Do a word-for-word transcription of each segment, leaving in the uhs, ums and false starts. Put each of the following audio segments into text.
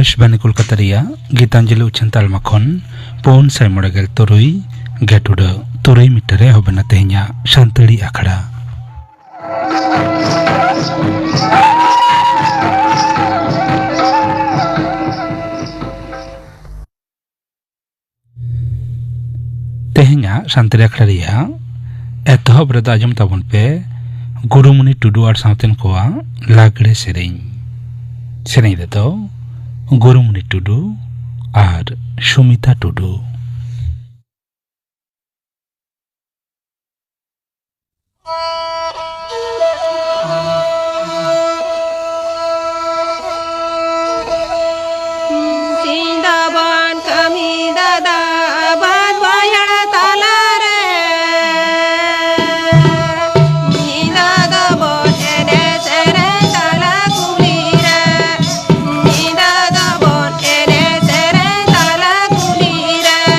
ᱟᱠᱟᱥᱵᱟᱱᱤ ᱠᱳᱞᱠᱟᱛᱟ ᱨᱮᱭᱟᱜ ᱜᱤᱛᱟᱧᱡᱚᱞᱤ ᱩᱪᱷᱟᱹᱱ ᱛᱟᱞᱢᱟ ᱠᱷᱚᱱ ᱯᱩᱱ ᱥᱟᱭ ᱢᱚᱬᱮ ᱜᱮᱞ ᱛᱩᱨᱩᱭ ᱜᱮᱴ ᱩᱰᱟᱹᱜ ᱛᱩᱨᱩᱭ ᱢᱤᱴᱟᱨ ᱨᱮ ᱮᱦᱚᱵ ᱮᱱᱟ ᱛᱮᱦᱮᱧᱟᱜ ᱥᱟᱱᱛᱟᱲᱤ ᱟᱠᱷᱲᱟ᱾ ᱛᱮᱦᱮᱧᱟᱜ ᱥᱟᱱᱛᱟᱲᱤ ᱟᱠᱷᱲᱟ ᱨᱮᱭᱟᱜ ᱮᱛᱚᱦᱚᱵ ᱨᱮᱫᱚ ᱟᱸᱡᱚᱢ ᱛᱟᱵᱚᱱ ᱯᱮ ᱜᱩᱨᱩᱢᱩᱱᱤ ᱴᱩᱰᱩ ᱟᱨ ᱥᱟᱶᱛᱮᱱ ᱠᱚᱣᱟᱜ ᱞᱟᱜᱽᱲᱮ ᱥᱮᱨᱮᱧ᱾ ᱥᱮᱨᱮᱧ ᱨᱮᱫᱚ ᱜᱩᱨᱩᱢᱩᱱᱤ ᱴᱩᱰᱩ ᱟᱨ ᱥᱩᱢᱤᱛᱟ ᱴᱩᱰᱩ᱾ ᱥᱤᱧ ᱫᱚᱵᱚᱱ ᱠᱟᱹᱢᱤ ᱫᱟᱫᱟ ᱵᱟᱹᱫᱽ ᱵᱟᱹᱭᱦᱟᱹᱲ ᱛᱟᱞᱟᱨᱮ, ᱧᱤᱫᱟᱹ ᱫᱚᱵᱚᱱ ᱮᱱᱮᱡ ᱥᱮᱨᱮᱧ ᱛᱟᱞᱟ ᱠᱩᱞᱦᱤ ᱨᱮ, ᱧᱤᱫᱟᱹ ᱫᱚᱵᱚᱱ ᱮᱱᱮᱡ ᱥᱮᱨᱮᱧ ᱛᱟᱞᱟ ᱠᱩᱞᱦᱤ ᱨᱮ᱾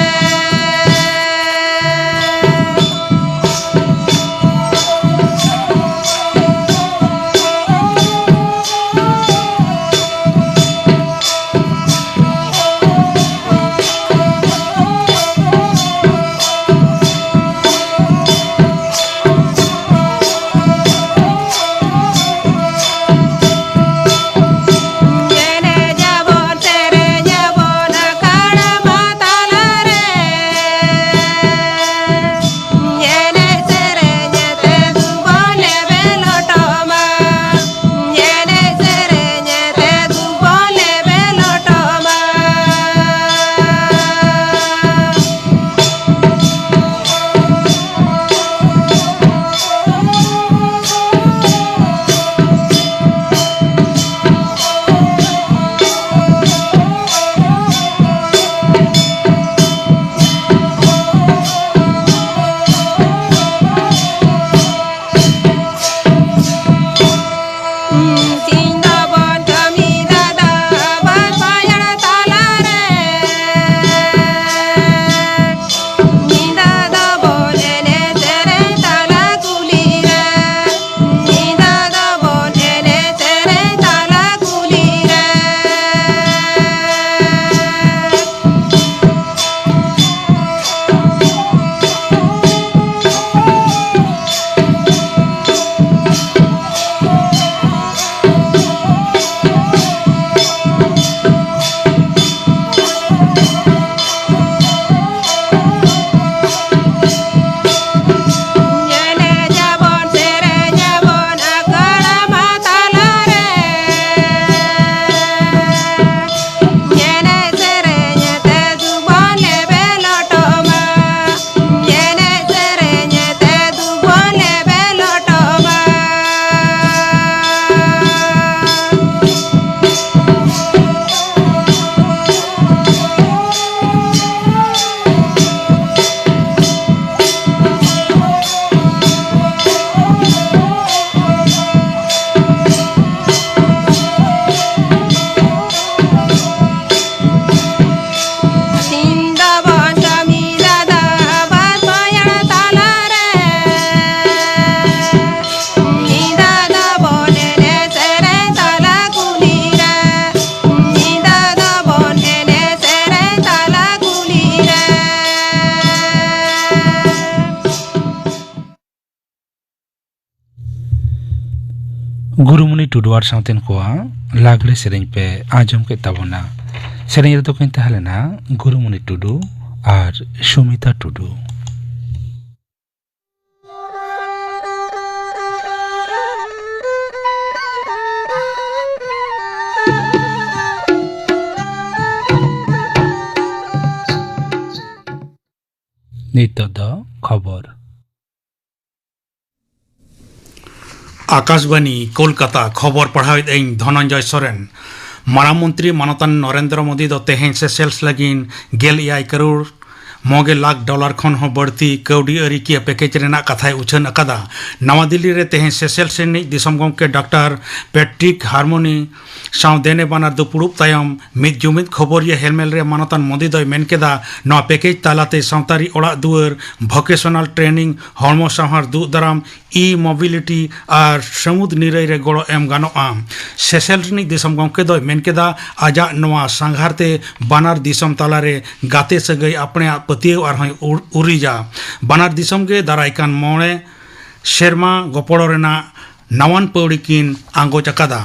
ᱴᱩᱰᱩ ᱟᱨ ᱥᱟᱶᱛᱮᱱ ᱠᱚᱣᱟᱜ ᱞᱟᱜᱽᱲᱮ ᱥᱮᱨᱮᱧ ᱯᱮ ᱟᱸᱡᱚᱢ ᱠᱮᱫ ᱛᱟᱵᱚᱱᱟ᱾ ᱥᱮᱨᱮᱧ ᱨᱮᱫᱚ ᱠᱤᱱ ᱛᱟᱦᱮᱸ ᱞᱮᱱᱟ ᱜᱩᱨᱩᱢᱩᱱᱤ ᱴᱩᱰᱩ ᱟᱨ ᱥᱩᱢᱤᱛᱟ ᱴᱩᱰᱩ᱾ ᱱᱤᱛᱚᱜ ᱫᱚ ᱠᱷᱚᱵᱚᱨ᱾ ᱟᱠᱟᱥᱵᱟᱱᱤ, ᱠᱳᱞᱠᱟᱛᱟ᱾ ᱠᱷᱚᱵᱚᱨ ᱯᱟᱲᱦᱟᱣᱮᱫ ᱟᱹᱧ ᱫᱷᱚᱱᱚᱱᱡᱚᱭ ᱥᱚᱨᱮᱱ᱾ ᱢᱟᱨᱟᱝ ᱢᱚᱱᱛᱨᱤ ᱢᱟᱱᱚᱛᱟᱱ ᱱᱚᱨᱮᱱᱫᱨᱚ ᱢᱳᱫᱤ ᱫᱚ ᱛᱮᱦᱮᱧ ᱥᱮᱥᱮᱞᱥ ᱞᱟᱹᱜᱤᱫ ᱜᱮᱞ ᱮᱭᱟᱭ ᱠᱟᱨᱳᱲ ᱢᱚᱜᱮ ᱞᱟᱠᱷ ᱰᱚᱞᱟᱨ ᱠᱷᱚᱱ ᱦᱚᱸ ᱵᱟᱹᱲᱛᱤ ᱠᱟᱹᱣᱰᱤ ᱟᱹᱨᱤ ᱠᱤᱭᱟᱹ ᱯᱮᱠᱮᱡᱽ ᱨᱮᱱᱟᱜ ᱠᱟᱛᱷᱟᱭ ᱩᱪᱷᱟᱹᱱ ᱟᱠᱟᱫᱟ᱾ ᱱᱟᱣᱟ ᱫᱤᱞᱞᱤ ᱨᱮ ᱛᱮᱦᱮᱧ ᱥᱮᱥᱮᱞᱥ ᱨᱤᱱᱤᱡ ᱫᱤᱥᱚᱢ ᱜᱚᱢᱠᱮ ᱰᱟᱠᱛᱟᱨ ᱯᱮᱴᱨᱤᱠ ᱦᱟᱨᱢᱳᱱᱤ ᱥᱟᱶ ᱫᱮᱱᱮ ᱵᱟᱱᱟᱨ ᱫᱩᱯᱩᱲᱩᱵ ᱛᱟᱭᱚᱢ ᱢᱤᱫ ᱡᱩᱢᱤᱫ ᱠᱷᱚᱵᱚᱨᱤᱭᱟᱹ ᱦᱮᱞᱢᱮᱞ ᱨᱮ ᱢᱟᱱᱚᱛᱟᱱ ᱢᱳᱫᱤ ᱫᱚᱭ ᱢᱮᱱ ᱠᱮᱫᱟ, ᱱᱚᱣᱟ ᱯᱮᱠᱮᱡᱽ ᱛᱟᱞᱟᱛᱮ ᱥᱟᱶᱛᱟᱨᱤ ᱚᱲᱟᱜ ᱫᱩᱣᱟᱹᱨ, ᱵᱷᱚᱠᱮᱥᱚᱱᱟᱞ ᱴᱨᱮᱱᱤᱝ, ᱦᱚᱲᱢᱚ ᱥᱟᱶᱟᱨ ᱫᱩᱜ ᱫᱟᱨᱟᱢ, ᱤ ᱢᱳᱵᱤᱞᱤᱴᱤ ᱟᱨ ᱥᱟᱹᱢᱩᱫ ᱱᱤᱨᱟᱹᱭ ᱨᱮ ᱜᱚᱲᱚ ᱮᱢ ᱜᱟᱱᱚᱜᱼᱟ᱾ ᱥᱮᱥᱮᱞ ᱨᱤᱱᱤᱡ ᱫᱤᱥᱚᱢ ᱜᱚᱢᱠᱮ ᱫᱚᱭ ᱢᱮᱱ ᱠᱮᱫᱟ, ᱟᱡᱟᱜ ᱱᱚᱣᱟ ᱥᱟᱸᱜᱷᱟᱨ ᱛᱮ ᱵᱟᱱᱟᱨ ᱫᱤᱥᱚᱢ ᱛᱟᱞᱟᱨᱮ ᱜᱟᱛᱮ ᱥᱟᱹᱜᱟᱹᱭ ᱟᱯᱲᱮᱭᱟᱜ ᱯᱟᱹᱛᱭᱟᱹᱣ ᱟᱨᱦᱚᱸᱭ ᱩᱨ-, ᱩᱨᱤᱡᱟ᱾ ᱵᱟᱱᱟᱨ ᱫᱤᱥᱚᱢ ᱜᱮ ᱫᱟᱨᱟᱭ ᱠᱟᱱ ᱢᱚᱬᱮ ᱥᱮᱨᱢᱟ ᱜᱚᱯᱚᱲᱚ ᱨᱮᱱᱟᱜ ᱱᱟᱣᱟᱱ ᱯᱟᱹᱣᱲᱤ ᱠᱤᱱ ᱟᱸᱜᱚᱪ ᱟᱠᱟᱫᱟ᱾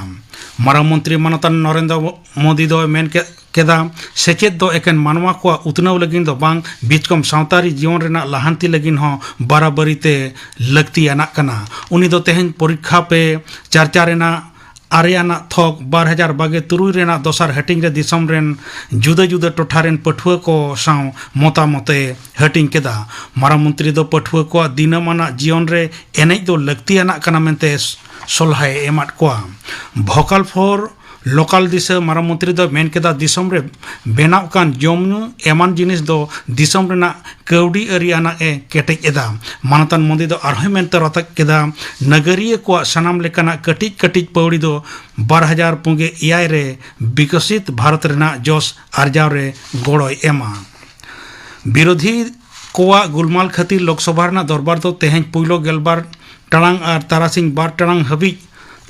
ᱢᱟᱨᱟᱝ ᱢᱚᱱᱛᱨᱤ ᱢᱟᱱᱚᱛᱟᱱ ᱱᱚᱨᱮᱱᱫᱨᱚ ᱢᱳᱫᱤ ᱫᱚᱭ ᱢᱮᱱ ᱠᱮᱫ ᱠᱮᱫᱟ, ᱥᱮᱪᱮᱫ ᱫᱚ ᱮᱠᱮᱱ ᱢᱟᱱᱣᱟ ᱠᱚᱣᱟᱜ ᱩᱛᱱᱟᱹᱣ ᱞᱟᱹᱜᱤᱫ ᱫᱚ ᱵᱟᱝ, ᱵᱤᱪᱠᱚᱢ ᱥᱟᱶᱛᱟᱨᱤ ᱡᱤᱭᱚᱱ ᱨᱮᱱᱟᱜ ᱞᱟᱦᱟᱱᱛᱤ ᱞᱟᱹᱜᱤᱫ ᱦᱚᱸ ᱵᱟᱨᱟᱵᱟᱹᱨᱤ ᱛᱮ ᱞᱟᱹᱠᱛᱤᱭᱟᱱᱟᱜ ᱠᱟᱱᱟ᱾ ᱩᱱᱤ ᱫᱚ ᱛᱮᱦᱮᱧ ᱯᱚᱨᱤᱠᱠᱷᱟ ᱯᱮ ᱪᱟᱨᱪᱟ ᱨᱮᱱᱟᱜ ᱟᱨᱮ ᱟᱱᱟᱜ ᱛᱷᱚᱠ ᱵᱟᱨ ᱦᱟᱡᱟᱨ ᱵᱟᱜᱮ ᱛᱩᱨᱩᱭ ᱨᱮᱱᱟᱜ ᱫᱚᱥᱟᱨ ᱦᱟᱹᱴᱤᱧ ᱨᱮ ᱫᱤᱥᱚᱢ ᱨᱮᱱ ᱡᱩᱫᱟᱹ ᱡᱩᱫᱟᱹ ᱴᱚᱴᱷᱟ ᱨᱮᱱ ᱯᱟᱹᱴᱷᱩᱣᱟᱹ ᱠᱚ ᱥᱟᱶ ᱢᱚᱛᱟᱢᱚᱛ ᱮ ᱦᱟᱹᱴᱤᱧ ᱠᱮᱫᱟ᱾ ᱢᱟᱨᱟᱝ ᱢᱚᱱᱛᱨᱤ ᱫᱚ ᱯᱟᱹᱴᱷᱩᱣᱟᱹ ᱠᱚᱣᱟᱜ ᱫᱤᱱᱟᱹᱢ ᱟᱱᱟᱜ ᱡᱤᱭᱚᱱ ᱨᱮ ᱮᱱᱮᱡ ᱫᱚ ᱞᱟᱹᱠᱛᱤᱭᱟᱱᱟᱜ ᱠᱟᱱᱟ ᱢᱮᱱᱛᱮ ᱥᱚᱞᱦᱟᱭ ᱮᱢᱟᱫ ᱠᱚᱣᱟ᱾ ᱵᱷᱳᱠᱟᱞ ᱯᱷᱚᱨ ᱞᱳᱠᱟᱞ ᱫᱤᱥᱟᱹ ᱢᱟᱨᱟᱝ ᱢᱚᱱᱛᱨᱤ ᱫᱚ ᱢᱮᱱ ᱠᱮᱫᱟ, ᱫᱤᱥᱚᱢ ᱨᱮ ᱵᱮᱱᱟᱣ ᱠᱟᱱ ᱡᱚᱢ ᱧᱩ ᱮᱢᱟᱱ ᱡᱤᱱᱤᱥ ᱫᱚ ᱫᱤᱥᱚᱢ ᱨᱮᱱᱟᱜ ᱠᱟᱹᱣᱰᱤ ᱟᱹᱨᱤ ᱟᱱᱟᱜ ᱮ ᱠᱮᱴᱮᱡ ᱮᱫᱟ᱾ ᱢᱟᱱᱚᱛᱟᱱ ᱢᱳᱫᱤ ᱫᱚ ᱟᱨᱦᱚᱸᱭ ᱢᱮᱱ ᱛᱚᱨᱟ ᱠᱮᱫᱟ, ᱱᱟᱜᱟᱨᱤᱭᱟᱹ ᱠᱚᱣᱟᱜ ᱥᱟᱱᱟᱢ ᱞᱮᱠᱟᱱᱟᱜ ᱠᱟᱹᱴᱤᱡ ᱠᱟᱹᱴᱤᱡ ᱯᱟᱹᱣᱲᱤ ᱫᱚ ᱵᱟᱨ ᱦᱟᱡᱟᱨ ᱯᱩᱱᱜᱮ ᱮᱭᱟᱭ ᱨᱮ ᱵᱤᱠᱚᱥᱤᱛ ᱵᱷᱟᱨᱚᱛ ᱨᱮᱱᱟᱜ ᱡᱚᱥ ᱟᱨᱡᱟᱣ ᱨᱮ ᱜᱚᱲᱚᱭ ᱮᱢᱟ᱾ ᱵᱤᱨᱳᱫᱷᱤ ᱠᱚᱣᱟᱜ ᱜᱩᱞᱢᱟᱞ ᱠᱷᱟᱹᱛᱤᱨ ᱞᱳᱠᱥᱚᱵᱷᱟ ᱨᱮᱱᱟᱜ ᱫᱚᱨᱵᱟᱨ ᱫᱚ ᱛᱮᱦᱮᱧ ᱯᱩᱭᱞᱩ ᱜᱮᱞᱵᱟᱨ ᱴᱟᱲᱟᱝ ᱟᱨ ᱛᱟᱨᱟᱥᱤᱧ ᱵᱟᱨ ᱴᱟᱲᱟᱝ ᱦᱟᱹᱵᱤᱡ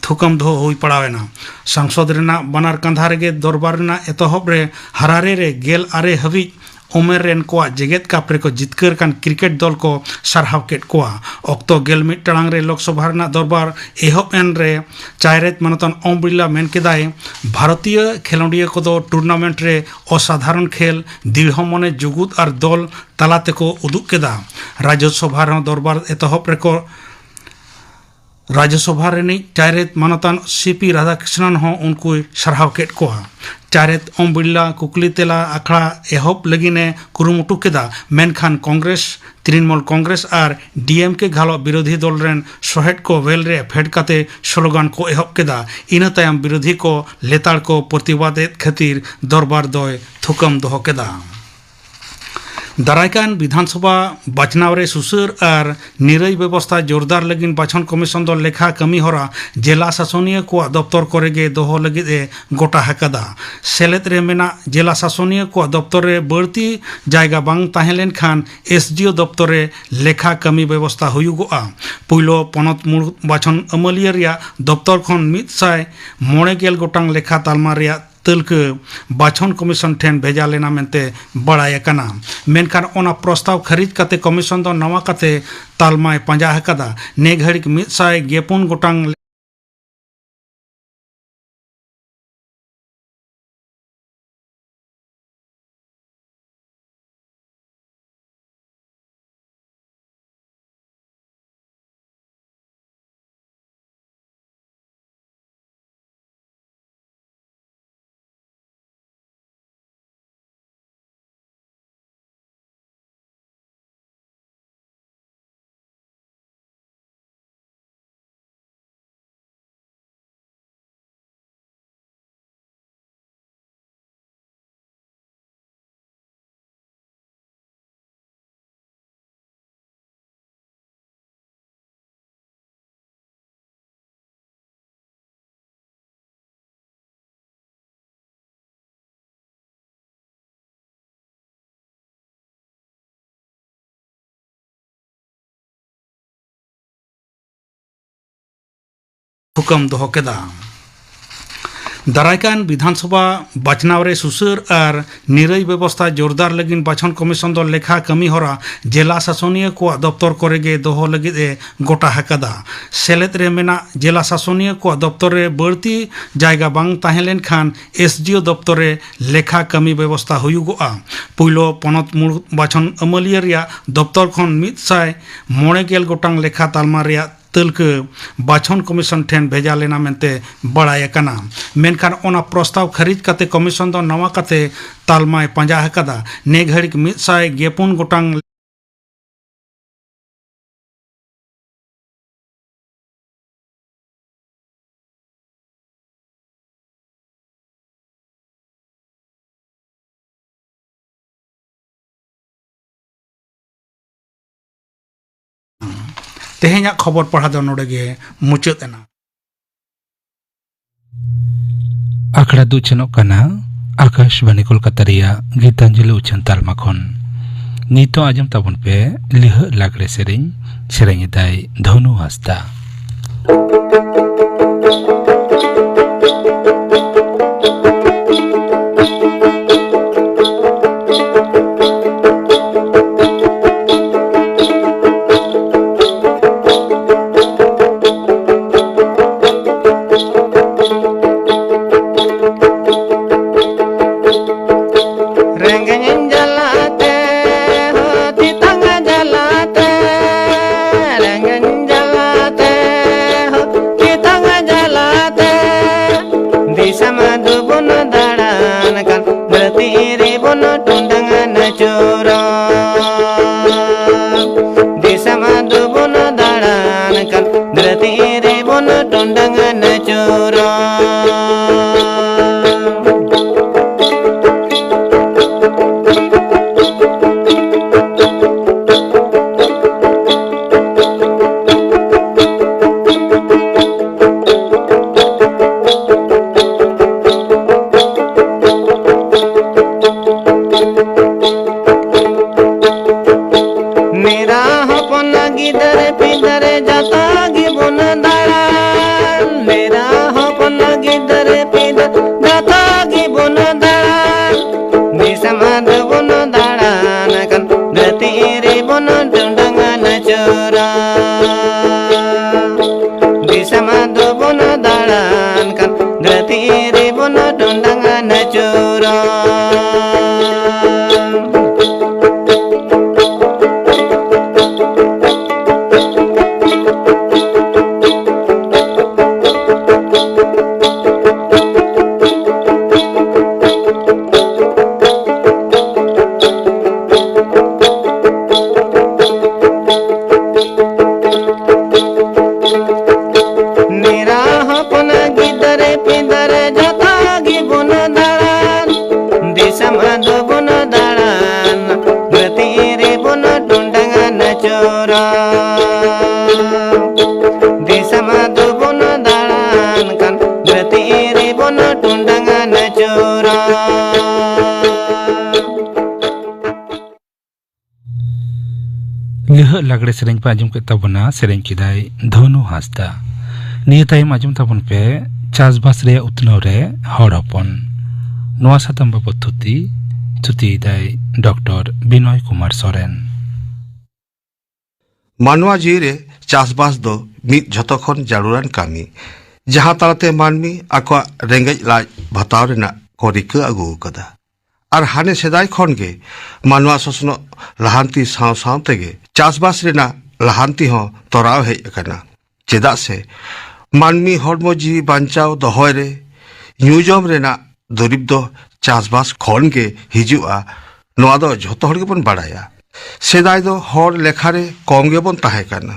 ᱛᱷᱩᱠᱟᱹᱢ ᱫᱚᱦᱚ ᱦᱩᱭ ᱯᱟᱲᱟᱣ ᱮᱱᱟ᱾ ᱥᱟᱝᱥᱚᱫᱽ ᱨᱮᱱᱟᱜ ᱵᱟᱱᱟᱨ ᱠᱟᱸᱫᱷᱟ ᱨᱮᱜᱮ ᱫᱚᱨᱵᱟᱨ ᱨᱮᱱᱟᱜ ᱮᱛᱚᱦᱚᱵ ᱨᱮ ᱦᱟᱨᱟᱨᱮ ᱨᱮ ᱜᱮᱞ ᱟᱨᱮ ᱦᱟᱹᱵᱤᱡ ᱩᱢᱮᱨ ᱨᱮᱱ ᱠᱚᱣᱟᱜ ᱡᱮᱜᱮᱛ ᱠᱟᱯ ᱨᱮᱠᱚ ᱡᱤᱛᱠᱟᱹᱨ ᱠᱟᱱ ᱠᱨᱤᱠᱮᱴ ᱫᱚᱞ ᱠᱚ ᱥᱟᱨᱦᱟᱣ ᱠᱮᱫ ᱠᱚᱣᱟ᱾ ᱚᱠᱛᱚ ᱜᱮᱞ ᱢᱤᱫ ᱴᱟᱲᱟᱝ ᱨᱮ ᱞᱳᱠᱥᱚᱵᱷᱟ ᱨᱮᱱᱟᱜ ᱫᱚᱨᱵᱟᱨ ᱮᱦᱚᱵ ᱮᱱ ᱨᱮ ᱪᱟᱭᱨᱮᱛ ᱢᱟᱱᱚᱛᱟᱱ ᱳᱢ ᱵᱤᱨᱞᱟ ᱢᱮᱱ ᱠᱮᱫᱟᱭ, ᱵᱷᱟᱨᱚᱛᱤᱭᱚ ᱠᱷᱮᱞᱳᱸᱰᱤᱭᱟᱹ ᱠᱚᱫᱚ ᱴᱩᱨᱱᱟᱢᱮᱱᱴ ᱨᱮ ᱚᱥᱟᱫᱷᱟᱨᱚᱱ ᱠᱷᱮᱞ, ᱫᱤᱲᱦᱚ ᱢᱚᱱᱮ ᱡᱩᱜᱩᱫ ᱟᱨ ᱫᱚᱞ ᱛᱟᱞᱟ ᱛᱮᱠᱚ ᱩᱫᱩᱜ ᱠᱮᱫᱟ᱾ ᱨᱟᱡᱽᱡᱚᱥᱚᱵᱷᱟ ᱨᱮᱦᱚᱸ ᱫᱚᱨᱵᱟᱨ ᱮᱛᱚᱦᱚᱵ ᱨᱮᱠᱚ ᱨᱟᱡᱽᱡᱚᱥᱚᱵᱷᱟ ᱨᱤᱱᱤᱡ ᱪᱟᱭᱨᱮᱛ ᱢᱟᱱᱚᱛᱟᱱ ᱥᱤ ᱯᱤ ᱨᱟᱫᱷᱟᱠᱨᱤᱥᱱᱚᱱ ᱦᱚᱸ ᱩᱱᱠᱩᱭ ᱥᱟᱨᱦᱟᱣ ᱠᱮᱫ ᱠᱚᱣᱟ᱾ ᱪᱟᱭᱨᱮᱛ ᱳᱢ ᱵᱤᱨᱞᱟ ᱠᱩᱠᱞᱤ ᱛᱮᱞᱟ ᱟᱠᱷᱲᱟ ᱮᱦᱚᱵ ᱞᱟᱹᱜᱤᱫ ᱮ ᱠᱩᱨᱩᱢᱩᱴᱩ ᱠᱮᱫᱟ, ᱢᱮᱱᱠᱷᱟᱱ ᱠᱚᱝᱜᱨᱮᱥ, ᱛᱨᱤᱱᱢᱩᱞ ᱠᱚᱝᱜᱨᱮᱥ ᱟᱨ ᱰᱤ ᱮᱢ ᱠᱮ ᱜᱷᱟᱞᱚᱜ ᱵᱤᱨᱳᱫᱷᱤ ᱫᱚᱞ ᱨᱮᱱ ᱥᱚᱦᱮᱫ ᱠᱚ ᱣᱮᱞ ᱨᱮ ᱯᱷᱮᱰ ᱠᱟᱛᱮ ᱥᱞᱳᱜᱟᱱ ᱠᱚ ᱮᱦᱚᱵ ᱠᱮᱫᱟ᱾ ᱤᱱᱟᱹ ᱛᱟᱭᱚᱢ ᱵᱤᱨᱳᱫᱷᱤ ᱠᱚ ᱞᱮᱛᱟᱲ ᱠᱚ ᱯᱨᱚᱛᱤᱵᱟᱫ ᱮᱫ ᱠᱷᱟᱹᱛᱤᱨ ᱫᱚᱨᱵᱟᱨ ᱫᱚᱭ ᱛᱷᱩᱠᱟᱹᱢ ᱫᱚᱦᱚ ᱠᱮᱫᱟ᱾ ᱫᱟᱨᱟᱭ ᱠᱟᱱ ᱵᱤᱫᱷᱟᱱ ᱥᱚᱵᱷᱟ ᱵᱟᱪᱷᱱᱟᱣ ᱨᱮ ᱥᱩᱥᱟᱹᱨ ᱟᱨ ᱱᱤᱨᱟᱹᱭ ᱵᱮᱵᱚᱥᱛᱷᱟ ᱡᱳᱨᱫᱟᱨ ᱞᱟᱹᱜᱤᱫ ᱵᱟᱪᱷᱚᱱ ᱠᱚᱢᱤᱥᱚᱱ ᱫᱚ ᱞᱮᱠᱷᱟ ᱠᱟᱹᱢᱤ ᱦᱚᱨᱟ ᱡᱮᱞᱟ ᱥᱟᱥᱚᱱᱤᱭᱟᱹ ᱠᱚᱣᱟᱜ ᱫᱚᱯᱛᱚᱨ ᱠᱚᱨᱮ ᱜᱮ ᱫᱚᱦᱚ ᱞᱟᱹᱜᱤᱫ ᱮ ᱜᱚᱴᱟ ᱟᱠᱟᱫᱟ᱾ ᱥᱮᱞᱮᱫ ᱨᱮ ᱢᱮᱱᱟᱜ ᱡᱮᱞᱟ ᱥᱟᱥᱚᱱᱤᱭᱟᱹ ᱠᱚᱣᱟᱜ ᱫᱚᱯᱛᱚᱨ ᱨᱮ ᱵᱟᱹᱲᱛᱤ ᱡᱟᱭᱜᱟ ᱵᱟᱝ ᱛᱟᱦᱮᱸ ᱞᱮᱱᱠᱷᱟᱱ ᱮᱥ ᱰᱤ ᱳ ᱫᱚᱯᱛᱚᱨ ᱨᱮ ᱞᱮᱠᱷᱟ ᱠᱟᱹᱢᱤ ᱵᱮᱵᱚᱥᱛᱷᱟ ᱦᱩᱭᱩᱜᱚᱜᱼᱟ᱾ ᱯᱩᱭᱞᱩ ᱯᱚᱱᱚᱛ ᱢᱩᱬᱩᱫ ᱵᱟᱪᱷᱚᱱ ᱟᱹᱢᱟᱹᱞᱤᱭᱟᱹ ᱨᱮᱭᱟᱜ ᱫᱚᱯᱛᱚᱨ ᱠᱷᱚᱱ ᱢᱤᱫ ᱥᱟᱭ ᱢᱚᱬᱮ ᱜᱮᱞ ᱜᱚᱴᱟᱝ ᱞᱮᱠᱷᱟ ᱛᱟᱞᱢᱟ ᱨᱮᱭᱟᱜ ᱛᱟᱹᱞᱠᱟᱹ ᱵᱟᱪᱷᱚᱱ ᱠᱚᱢᱤᱥᱚᱱ ᱴᱷᱮᱱ ᱵᱷᱮᱡᱟ ᱞᱮᱱᱟ ᱢᱮᱱᱛᱮ ᱵᱟᱲᱟᱭ ᱟᱠᱟᱱᱟ᱾ ᱢᱮᱱᱠᱷᱟᱱ ᱚᱱᱟ ᱯᱨᱚᱥᱛᱟᱵ ᱠᱷᱟᱹᱨᱤᱡ ᱠᱟᱛᱮ ᱠᱚᱢᱤᱥᱚᱱ ᱫᱚ ᱱᱟᱣᱟ ᱠᱟᱛᱮ ᱛᱟᱞᱢᱟᱭ ᱯᱟᱸᱡᱟ ᱟᱠᱟᱫᱟ᱾ ᱱᱮ ᱜᱷᱟᱹᱲᱤᱡ ᱢᱤᱫ ᱥᱟᱭ ᱜᱮᱞ ᱯᱩᱱ ᱜᱚᱴᱟᱝ ᱛᱷᱩᱠᱟᱹᱢ ᱫᱚᱦᱚ ᱠᱮᱫᱟ᱾ ᱫᱟᱨᱟᱭ ᱠᱟᱱ ᱵᱤᱫᱷᱟᱱ ᱥᱚᱵᱷᱟ ᱵᱟᱪᱷᱱᱟᱣ ᱨᱮ ᱥᱩᱥᱟᱹᱨ ᱟᱨ ᱱᱤᱨᱟᱹᱭ ᱵᱮᱵᱚᱥᱛᱷᱟ ᱡᱳᱨᱫᱟᱨ ᱞᱟᱹᱜᱤᱫ ᱵᱟᱪᱷᱚᱱ ᱠᱚᱢᱤᱥᱚᱱ ᱫᱚ ᱞᱮᱠᱷᱟ ᱠᱟᱹᱢᱤ ᱦᱚᱨᱟ ᱡᱮᱞᱟ ᱥᱟᱥᱚᱱᱤᱭᱟᱹ ᱠᱚᱣᱟᱜ ᱫᱚᱯᱛᱚᱨ ᱠᱚᱨᱮ ᱜᱮ ᱫᱚᱦᱚ ᱞᱟᱹᱜᱤᱫ ᱮ ᱜᱚᱴᱟ ᱟᱠᱟᱫᱟ᱾ ᱥᱮᱞᱮᱫ ᱨᱮ ᱢᱮᱱᱟᱜ ᱡᱮᱞᱟ ᱥᱟᱥᱚᱱᱤᱭᱟᱹ ᱠᱚᱣᱟᱜ ᱫᱚᱯᱛᱚᱨ ᱨᱮ ᱵᱟᱹᱲᱛᱤ ᱡᱟᱭᱜᱟ ᱵᱟᱝ ᱛᱟᱦᱮᱸ ᱞᱮᱱᱠᱷᱟᱱ ᱮᱥ ᱰᱤ ᱳ ᱫᱚᱯᱛᱚᱨ ᱨᱮ ᱞᱮᱠᱷᱟ ᱠᱟᱹᱢᱤ ᱵᱮᱵᱚᱥᱛᱷᱟ ᱦᱩᱭᱩᱜᱚᱜᱼᱟ᱾ ᱯᱩᱭᱞᱩ ᱯᱚᱱᱚᱛ ᱢᱩᱬ ᱵᱟᱪᱷᱚᱱ ᱟᱹᱢᱟᱹᱞᱤᱭᱟᱹ ᱨᱮᱭᱟᱜ ᱫᱚᱯᱛᱚᱨ ᱠᱷᱚᱱ ᱢᱤᱫ ᱥᱟᱭ ᱢᱚᱬᱮ ᱜᱮᱞ ᱜᱚᱴᱟᱝ ᱞᱮᱠᱷᱟ ᱛᱟᱞᱢᱟ ᱨᱮᱭᱟᱜ ᱛᱟᱹᱞᱠᱟᱹ ᱵᱟᱪᱷᱚᱱ ᱠᱚᱢᱤᱥᱚᱱ ᱴᱷᱮᱱ ᱵᱷᱮᱡᱟ ᱞᱮᱱᱟ ᱢᱮᱱᱛᱮ ᱵᱟᱲᱟᱭ ᱟᱠᱟᱱᱟ᱾ ᱢᱮᱱᱠᱷᱟᱱ ᱚᱱᱟ ᱯᱨᱚᱥᱛᱟᱵ ᱠᱷᱟᱹᱨᱤᱡ ᱠᱟᱛᱮ ᱠᱚᱢᱤᱥᱚᱱ ᱫᱚ ᱱᱟᱣᱟ ᱠᱟᱛᱮ ᱛᱟᱞᱢᱟᱭ ᱯᱟᱸᱡᱟ ᱟᱠᱟᱫᱟ᱾ ᱱᱮ ᱜᱷᱟᱹᱲᱤᱡ ᱢᱤᱫ ᱥᱟᱭ ᱜᱮᱞ ᱯᱩᱱ ᱜᱚᱴᱟᱝ ᱛᱮᱦᱮᱧᱟᱜ ᱠᱷᱚᱵᱚᱨ ᱯᱟᱲᱦᱟᱣ ᱫᱚ ᱱᱚᱰᱮ ᱜᱮ ᱢᱩᱪᱟᱹᱫ ᱮᱱᱟ᱾ ᱟᱠᱷᱲᱟ ᱫᱚ ᱩᱪᱷᱟᱹᱱᱚᱜ ᱠᱟᱱᱟ ᱟᱠᱟᱥᱵᱟᱱᱤ ᱠᱳᱞᱠᱟᱛᱟ ᱨᱮᱭᱟᱜ ᱜᱤᱛᱟᱧᱡᱚᱞᱤ ᱩᱪᱷᱟᱹᱱ ᱛᱟᱞᱢᱟ ᱠᱷᱚᱱ᱾ ᱱᱤᱛᱚᱜ ᱟᱸᱡᱚᱢ ᱛᱟᱵᱚᱱ ᱯᱮ ᱞᱤᱦᱟᱹᱜ ᱞᱟᱜᱽᱲᱮ ᱥᱮᱨᱮᱧ᱾ ᱥᱮᱨᱮᱧ ᱮᱫᱟᱭ ᱫᱷᱚᱱᱩ ᱦᱟᱸᱥᱫᱟ᱾ ᱨᱮᱸᱜᱮᱡ ᱡᱟᱞᱟᱛᱮ ᱦᱚ ᱛᱮᱛᱟᱝ ᱡᱟᱞᱟᱛᱮ, ᱨᱮᱸᱜᱮᱡ ᱡᱟᱞᱟᱛᱮ ᱦᱚ ᱛᱮᱛᱟᱝ ᱡᱟᱞᱟᱛᱮ, ᱫᱤᱥᱚᱢ ᱫᱚᱵᱚᱱ ᱫᱟᱬᱟᱱ ᱠᱟᱱ, ᱫᱷᱟᱹᱨᱛᱤ ᱨᱮᱵᱚᱱ ᱴᱚᱸᱰᱟᱝ ᱟᱹᱪᱩᱨᱚᱜ᱾ ᱫᱤᱥᱚᱢ ᱟᱫᱚ ᱵᱚᱱ ᱫᱟᱬᱟᱱ ᱠᱟᱱ, ᱫᱷᱟᱹᱨᱛᱤ ᱨᱮᱵᱚᱱ ᱴᱚᱸᱰᱟᱝ ᱟᱹᱪᱩᱨᱚᱜ᱾ ᱱᱤᱦᱟᱹᱜ ᱞᱟᱜᱽᱲᱮ ᱥᱮᱨᱮᱧ ᱯᱮ ᱟᱸᱡᱚᱢ ᱠᱮᱫ ᱛᱟᱵᱚᱱᱟ, ᱥᱮᱨᱮᱧ ᱠᱮᱫᱟᱭ ᱫᱷᱚᱱᱩ ᱦᱟᱸᱥᱫᱟ᱾ ᱱᱤᱭᱟᱹ ᱛᱟᱭᱚᱢ ᱟᱸᱡᱚᱢ ᱛᱟᱵᱚᱱ ᱯᱮ ᱪᱟᱥᱵᱟᱥ ᱨᱮᱭᱟᱜ ᱩᱛᱱᱟᱹᱣ ᱨᱮ ᱦᱚᱲ ᱦᱚᱯᱚᱱ᱾ ᱱᱚᱣᱟ ᱥᱟᱛᱟᱢ ᱵᱟᱵᱚᱛ ᱛᱷᱩᱛᱤ, ᱛᱷᱩᱛᱤᱭᱮᱫᱟᱭ ᱰᱚᱠᱴᱚᱨ ᱵᱤᱱᱚᱭ ᱠᱩᱢᱟᱨ ᱥᱚᱨᱮᱱ᱾ ᱢᱟᱱᱣᱟ ᱡᱤᱣᱤ ᱨᱮ ᱪᱟᱥᱵᱟᱥ ᱫᱚ ᱢᱤᱫ ᱡᱷᱚᱛᱚ ᱠᱷᱚᱱ ᱡᱟᱹᱨᱩᱲᱟᱱ ᱠᱟᱹᱢᱤ, ᱡᱟᱦᱟᱸ ᱛᱟᱞᱟᱛᱮ ᱢᱟᱹᱱᱢᱤ ᱟᱠᱚᱣᱟᱜ ᱨᱮᱸᱜᱮᱡ ᱞᱟᱡ ᱵᱷᱟᱛᱟᱣ ᱨᱮᱱᱟᱜ ᱠᱚ ᱨᱤᱠᱟᱹ ᱟᱹᱜᱩ ᱟᱠᱟᱫᱟ᱾ ᱟᱨ ᱦᱟᱱᱮ ᱥᱮᱫᱟᱭ ᱠᱷᱚᱱ ᱜᱮ ᱢᱟᱱᱣᱟ ᱥᱚᱥᱱᱚᱜ ᱞᱟᱦᱟᱱᱛᱤ ᱥᱟᱶ ᱥᱟᱶ ᱛᱮᱜᱮ ᱪᱟᱥᱵᱟᱥ ᱨᱮᱱᱟᱜ ᱞᱟᱦᱟᱱᱛᱤ ᱦᱚᱸ ᱛᱚᱨᱟᱣ ᱦᱮᱡ ᱟᱠᱟᱱᱟ᱾ ᱪᱮᱫᱟᱜ ᱥᱮ ᱢᱟᱹᱱᱢᱤ ᱦᱚᱲᱢᱚ ᱡᱤᱣᱤ ᱵᱟᱧᱪᱟᱣ ᱫᱚᱦᱚᱭ ᱨᱮ ᱧᱩ ᱡᱚᱢ ᱨᱮᱱᱟᱜ ᱫᱩᱨᱤᱵᱽ ᱫᱚ ᱪᱟᱥᱵᱟᱥ ᱠᱷᱚᱱ ᱜᱮ ᱦᱤᱡᱩᱜᱼᱟ, ᱱᱚᱣᱟ ᱫᱚ ᱡᱷᱚᱛᱚ ᱦᱚᱲ ᱜᱮᱵᱚᱱ ᱵᱟᱲᱟᱭᱟ᱾ ᱥᱮᱫᱟᱭ ᱫᱚ ᱦᱚᱲ ᱞᱮᱠᱷᱟ ᱨᱮ ᱠᱚᱢ ᱜᱮᱵᱚᱱ ᱛᱟᱦᱮᱸ ᱠᱟᱱᱟ᱾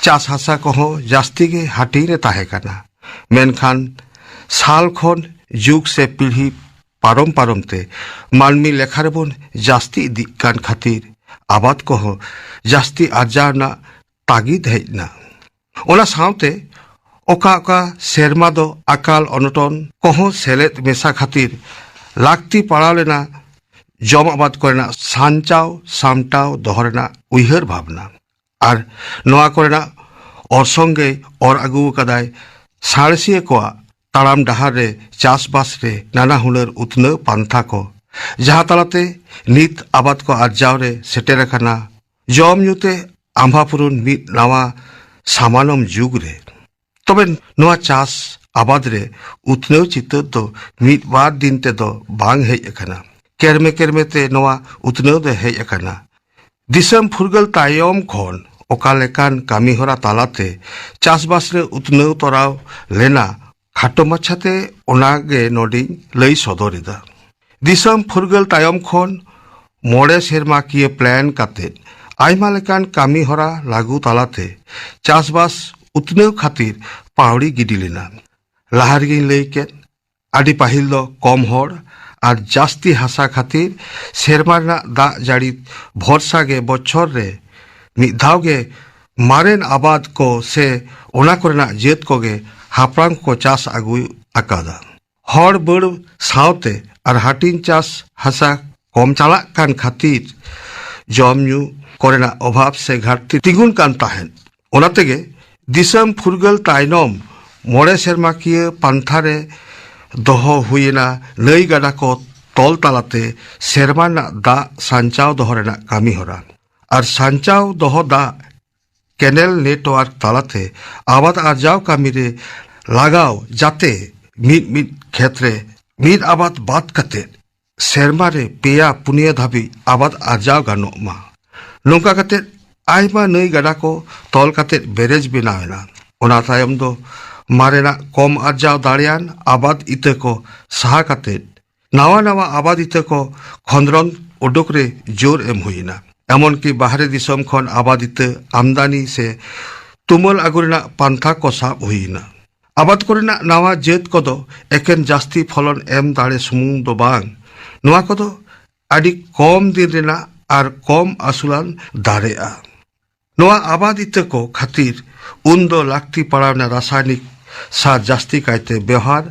ᱪᱟᱥ ᱦᱟᱥᱟ ᱠᱚᱦᱚᱸ ᱡᱟᱹᱥᱛᱤ ᱜᱮ ᱦᱟᱹᱴᱤᱧ ᱨᱮ ᱛᱟᱦᱮᱸ ᱠᱟᱱᱟ᱾ ᱢᱮᱱᱠᱷᱟᱱ ᱥᱟᱞ ᱠᱷᱚᱱ ᱡᱩᱜᱽ ᱥᱮ ᱯᱤᱲᱦᱤ ᱯᱟᱨᱚᱢ ᱯᱟᱨᱚᱢ ᱛᱮ ᱢᱟᱹᱱᱢᱤ ᱞᱮᱠᱷᱟ ᱨᱮᱵᱚᱱ ᱡᱟᱹᱥᱛᱤ ᱤᱫᱤᱜ ᱠᱟᱱ ᱠᱷᱟᱹᱛᱤᱨ ᱟᱵᱟᱫ ᱠᱚᱦᱚᱸ ᱡᱟᱹᱥᱛᱤ ᱟᱨᱡᱟᱣ ᱨᱮᱱᱟᱜ ᱛᱟᱹᱜᱤᱫ ᱦᱮᱡ ᱮᱱᱟ᱾ ᱚᱱᱟ ᱥᱟᱶᱛᱮ ᱚᱠᱟ ᱚᱠᱟ ᱥᱮᱨᱢᱟ ᱫᱚ ᱟᱠᱟᱞ ᱚᱱᱚᱴᱚᱱ ᱠᱚᱦᱚᱸ ᱥᱮᱞᱮᱫ ᱢᱮᱥᱟ ᱠᱷᱟᱹᱛᱤᱨ ᱞᱟᱹᱠᱛᱤ ᱯᱟᱲᱟᱣ ᱞᱮᱱᱟ ᱡᱚᱢ ᱟᱵᱟᱫ ᱠᱚᱨᱮᱱᱟᱜ ᱥᱟᱧᱪᱟᱣ ᱥᱟᱢᱴᱟᱣ ᱫᱚᱦᱚ ᱨᱮᱱᱟᱜ ᱩᱭᱦᱟᱹᱨ ᱵᱷᱟᱵᱽᱱᱟ᱾ ᱟᱨ ᱱᱚᱣᱟ ᱠᱚᱨᱮᱱᱟᱜ ᱚᱨᱥᱚᱝ ᱜᱮᱭ ᱚᱨ ᱟᱹᱜᱩ ᱟᱠᱟᱫᱟᱭ ᱥᱟᱬᱮᱥᱤᱭᱟᱹ ᱠᱚᱣᱟᱜ ᱛᱟᱲᱟᱢ ᱰᱟᱦᱟᱨ ᱨᱮ ᱪᱟᱥᱵᱟᱥ ᱨᱮ ᱱᱟᱱᱟ ᱦᱩᱱᱟᱹᱨ ᱩᱛᱱᱟᱹᱣ ᱯᱟᱱᱛᱷᱟ ᱠᱚ, ᱡᱟᱦᱟᱸ ᱛᱟᱞᱟᱛᱮ ᱱᱤᱛ ᱟᱵᱟᱫ ᱠᱚ ᱟᱨᱡᱟᱣ ᱨᱮ ᱥᱮᱴᱮᱨ ᱟᱠᱟᱱᱟ ᱡᱚᱢ ᱧᱩ ᱛᱮ ᱟᱢᱵᱷᱟᱯᱩᱨᱩᱱ ᱢᱤᱫ ᱱᱟᱣᱟ ᱥᱟᱢᱟᱱᱚᱢ ᱡᱩᱜᱽ ᱨᱮ᱾ ᱛᱚᱵᱮ ᱱᱚᱣᱟ ᱪᱟᱥ ᱟᱵᱟᱫ ᱨᱮ ᱩᱛᱱᱟᱹᱣ ᱪᱤᱛᱟᱹᱨ ᱫᱚ ᱢᱤᱫ ᱵᱟᱨ ᱫᱤᱱ ᱛᱮᱫᱚ ᱵᱟᱝ ᱦᱮᱡ ᱟᱠᱟᱱᱟ᱾ ᱠᱮᱨᱢᱮ ᱠᱮᱨᱢᱮ ᱛᱮ ᱱᱚᱣᱟ ᱩᱛᱱᱟᱹᱣ ᱫᱚ ᱦᱮᱡ ᱟᱠᱟᱱᱟ᱾ ᱫᱤᱥᱚᱢ ᱯᱷᱩᱨᱜᱟᱹᱞ ᱛᱟᱭᱚᱢ ᱠᱷᱚᱱ ᱚᱠᱟ ᱞᱮᱠᱟᱱ ᱠᱟᱹᱢᱤ ᱦᱚᱨᱟ ᱛᱟᱞᱟᱛᱮ ᱪᱟᱥᱵᱟᱥ ᱨᱮ ᱩᱛᱱᱟᱹᱣ ᱛᱚᱨᱟᱣ ᱞᱮᱱᱟ, ᱠᱷᱟᱴᱚ ᱢᱟᱪᱷᱟᱛᱮ ᱚᱱᱟ ᱜᱮ ᱱᱚᱰᱮᱧ ᱞᱟᱹᱭ ᱥᱚᱫᱚᱨ ᱮᱫᱟ᱾ ᱫᱤᱥᱚᱢ ᱯᱷᱩᱨᱜᱟᱹᱞ ᱛᱟᱭᱚᱢ ᱠᱷᱚᱱ ᱢᱚᱬᱮ ᱥᱮᱨᱢᱟ ᱠᱤᱭᱟᱹ ᱯᱞᱟᱱ ᱠᱟᱛᱮ ᱟᱭᱢᱟ ᱞᱮᱠᱟᱱ ᱠᱟᱹᱢᱤ ᱦᱚᱨᱟ ᱞᱟᱹᱜᱩ ᱛᱟᱞᱟᱛᱮ ᱪᱟᱥᱵᱟᱥ ᱩᱛᱱᱟᱹᱣ ᱠᱷᱟᱹᱛᱤᱨ ᱯᱟᱹᱣᱲᱤ ᱜᱤᱰᱤ ᱞᱮᱱᱟ᱾ ᱞᱟᱦᱟ ᱨᱮᱜᱮᱧ ᱞᱟᱹᱭ ᱠᱮᱫ, ᱟᱹᱰᱤ ᱯᱟᱹᱦᱤᱞ ᱫᱚ ᱠᱚᱢ ᱦᱚᱲ ᱟᱨ ᱡᱟᱹᱥᱛᱤ ᱦᱟᱥᱟ ᱠᱷᱟᱹᱛᱤᱨ ᱥᱮᱨᱢᱟ ᱨᱮᱱᱟᱜ ᱫᱟᱜ ᱡᱟᱹᱲᱤ ᱵᱷᱚᱨᱥᱟ ᱜᱮ ᱵᱚᱪᱷᱚᱨ ᱨᱮ ᱢᱤᱫ ᱫᱷᱟᱣ ᱜᱮ ᱢᱟᱨᱮᱱ ᱟᱵᱟᱫ ᱠᱚ ᱥᱮ ᱚᱱᱟ ᱠᱚᱨᱮᱱᱟᱜ ᱡᱟᱹᱛ ᱠᱚᱜᱮ ᱦᱟᱯᱲᱟᱢ ᱠᱚ ᱪᱟᱥ ᱟᱹᱜᱩ ᱟᱠᱟᱫᱟ᱾ ᱦᱚᱲ ᱵᱟᱹᱲ ᱥᱟᱶᱛᱮ ᱟᱨ ᱦᱟᱹᱴᱤᱧ ᱪᱟᱥ ᱦᱟᱥᱟ ᱠᱚᱢ ᱪᱟᱞᱟᱜ ᱠᱟᱱ ᱠᱷᱟᱹᱛᱤᱨ ᱡᱚᱢ ᱧᱩ ᱠᱚᱨᱮᱱᱟᱜ ᱚᱵᱷᱟᱵ ᱥᱮ ᱜᱷᱟᱴᱛᱤ ᱛᱤᱸᱜᱩᱱ ᱠᱟᱱ ᱛᱟᱦᱮᱸᱫ᱾ ᱚᱱᱟ ᱛᱮᱜᱮ ᱫᱤᱥᱚᱢ ᱯᱷᱩᱨᱜᱟᱹᱞ ᱛᱟᱭᱱᱚᱢ ᱢᱚᱬᱮ ᱥᱮᱨᱢᱟᱠᱤᱭᱟᱹ ᱯᱟᱱᱛᱷᱟ ᱨᱮ ᱫᱚᱦᱚ ᱦᱩᱭᱮᱱᱟ ᱱᱟᱹᱭ ᱜᱟᱰᱟ ᱠᱚ ᱛᱚᱞ ᱛᱟᱞᱟᱛᱮ ᱥᱮᱨᱢᱟ ᱨᱮᱱᱟᱜ ᱫᱟᱜ ᱥᱟᱧᱪᱟᱣ ᱫᱚᱦᱚ ᱨᱮᱱᱟᱜ ᱠᱟᱹᱢᱤ ᱦᱚᱨᱟ᱾ ᱟᱨ ᱥᱟᱧᱪᱟᱣ ᱫᱚᱦᱚ ᱫᱟᱜ ᱠᱮᱱᱮᱞ ᱱᱮᱴᱣᱟᱨᱠ ᱛᱟᱞᱟᱛᱮ ᱟᱵᱟᱫ ᱟᱨᱡᱟᱣ ᱠᱟᱹᱢᱤ ᱨᱮ ᱞᱟᱜᱟᱣ, ᱡᱟᱛᱮ ᱢᱤᱫ ᱢᱤᱫ ᱠᱷᱮᱛ ᱨᱮ ᱢᱤᱫ ᱟᱵᱟᱫ ᱵᱟᱫ ᱠᱟᱛᱮ ᱥᱮᱨᱢᱟ ᱨᱮ ᱯᱮᱭᱟ ᱯᱩᱱᱭᱟᱹ ᱫᱷᱟᱹᱵᱤᱡ ᱟᱵᱟᱫ ᱟᱨᱡᱟᱣ ᱜᱟᱱᱚᱜ ᱢᱟ᱾ ᱱᱚᱝᱠᱟ ᱠᱟᱛᱮ ᱟᱭᱢᱟ ᱱᱟᱹᱭ ᱜᱟᱰᱟ ᱠᱚ ᱛᱚᱞ ᱠᱟᱛᱮ ᱵᱮᱨᱮᱡᱽ ᱵᱮᱱᱟᱣ ᱮᱱᱟ᱾ ᱚᱱᱟ ᱛᱟᱭᱚᱢ ᱫᱚ ᱢᱟᱨᱮᱱᱟᱜ ᱠᱚᱢ ᱟᱨᱡᱟᱣ ᱫᱟᱲᱮᱭᱟᱱ ᱟᱵᱟᱫ ᱤᱛᱟᱹ ᱠᱚ ᱥᱟᱦᱟ ᱠᱟᱛᱮ ᱱᱟᱣᱟ ᱱᱟᱣᱟ ᱟᱵᱟᱫ ᱤᱛᱟᱹ ᱠᱚ ᱠᱷᱚᱸᱫᱽᱨᱚᱱ ᱩᱰᱩᱠ ᱨᱮ ᱡᱳᱨ ᱮᱢ ᱦᱩᱭᱮᱱᱟ᱾ ᱮᱢᱚᱱᱠᱤ ᱵᱟᱦᱨᱮ ᱫᱤᱥᱚᱢ ᱠᱷᱚᱱ ᱟᱵᱟᱫ ᱤᱛᱟᱹ ᱟᱢᱫᱟᱱᱤ ᱥᱮ ᱛᱩᱢᱟᱹᱞ ᱟᱹᱜᱩ ᱨᱮᱱᱟᱜ ᱯᱟᱱᱛᱷᱟ ᱠᱚ ᱥᱟᱵ ᱦᱩᱭᱮᱱᱟ᱾ ᱟᱵᱟᱫ ᱠᱚᱨᱮᱱᱟᱜ ᱱᱟᱣᱟ ᱡᱟᱹᱛ ᱠᱚᱫᱚ ᱮᱠᱮᱱ ᱡᱟᱹᱥᱛᱤ ᱯᱷᱚᱞᱚᱱ ᱮᱢ ᱫᱟᱲᱮ ᱥᱩᱢᱩᱝ ᱫᱚ ᱵᱟᱝ, ᱱᱚᱣᱟ ᱠᱚᱫᱚ ᱟᱹᱰᱤ ᱠᱚᱢ ᱫᱤᱱ ᱨᱮᱱᱟᱜ ᱟᱨ ᱠᱚᱢ ᱟᱹᱥᱩᱞᱟᱱ ᱫᱟᱨᱮᱜᱼᱟ᱾ ᱱᱚᱣᱟ ᱟᱵᱟᱫ ᱤᱛᱟᱹ ᱠᱚ ᱠᱷᱟᱹᱛᱤᱨ ᱩᱱᱫᱚ ᱞᱟᱹᱠᱛᱤ ᱯᱟᱲᱟᱣᱱᱟ ᱨᱟᱥᱟᱭᱱᱤᱠ ᱥᱟᱨ ᱡᱟᱹᱥᱛᱤ ᱠᱟᱭᱛᱮ ᱵᱮᱣᱦᱟᱨ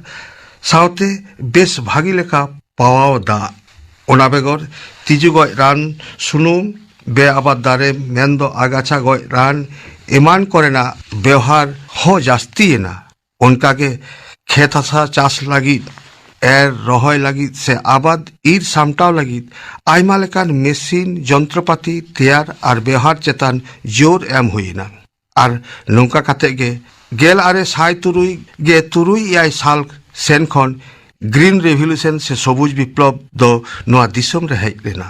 ᱥᱟᱶᱛᱮ ᱵᱮᱥ ᱵᱷᱟᱹᱜᱤ ᱞᱮᱠᱟ ᱯᱟᱣᱟᱣ ᱫᱟᱜ᱾ ᱚᱱᱟ ᱵᱮᱜᱚᱨ ᱛᱤᱡᱩ ᱜᱚᱡ ᱨᱟᱱ, ᱥᱩᱱᱩᱢ, ᱵᱮ ᱟᱵᱟᱫ ᱫᱟᱨᱮ ᱢᱮᱱᱫᱚ ᱟᱜᱟᱪᱷᱟ ᱜᱚᱡ ᱨᱟᱱ ᱮᱢᱟᱱ ᱠᱚᱨᱮᱱᱟᱜ ᱵᱮᱣᱦᱟᱨ ᱦᱚᱸ ᱡᱟᱹᱥᱛᱤᱭᱮᱱᱟ᱾ ᱚᱱᱠᱟᱜᱮ ᱠᱷᱮᱛ ᱦᱟᱥᱟ ᱪᱟᱥ ᱞᱟᱹᱜᱤᱫ, ᱮᱨ ᱨᱚᱦᱚᱭ ᱞᱟᱹᱜᱤᱫ ᱥᱮ ᱟᱵᱟᱫ ᱤᱨ ᱥᱟᱢᱴᱟᱣ ᱞᱟᱹᱜᱤᱫ ᱟᱭᱢᱟ ᱞᱮᱠᱟᱱ ᱢᱮᱥᱤᱱ, ᱡᱚᱱᱛᱨᱚᱯᱟᱛᱤ ᱛᱮᱭᱟᱨ ᱟᱨ ᱵᱮᱣᱦᱟᱨ ᱪᱮᱛᱟᱱ ᱡᱳᱨ ᱮᱢ ᱦᱩᱭᱮᱱᱟ᱾ ᱟᱨ ᱱᱚᱝᱠᱟ ᱠᱟᱛᱮ ᱜᱮ ᱜᱮᱞ ᱟᱨᱮ ᱥᱟᱭ ᱛᱩᱨᱩᱭ ᱜᱮ ᱛᱩᱨᱩᱭ ᱮᱭᱟᱭ ᱥᱟᱞ ᱥᱮᱱ ᱠᱷᱚᱱ ᱜᱨᱤᱱ ᱨᱮᱵᱷᱚᱞᱩᱥᱚᱱ ᱥᱮ ᱥᱚᱵᱩᱡ ᱵᱤᱯᱞᱚᱵ ᱫᱚ ᱱᱚᱣᱟ ᱫᱤᱥᱚᱢ ᱨᱮ ᱦᱮᱡ ᱞᱮᱱᱟ᱾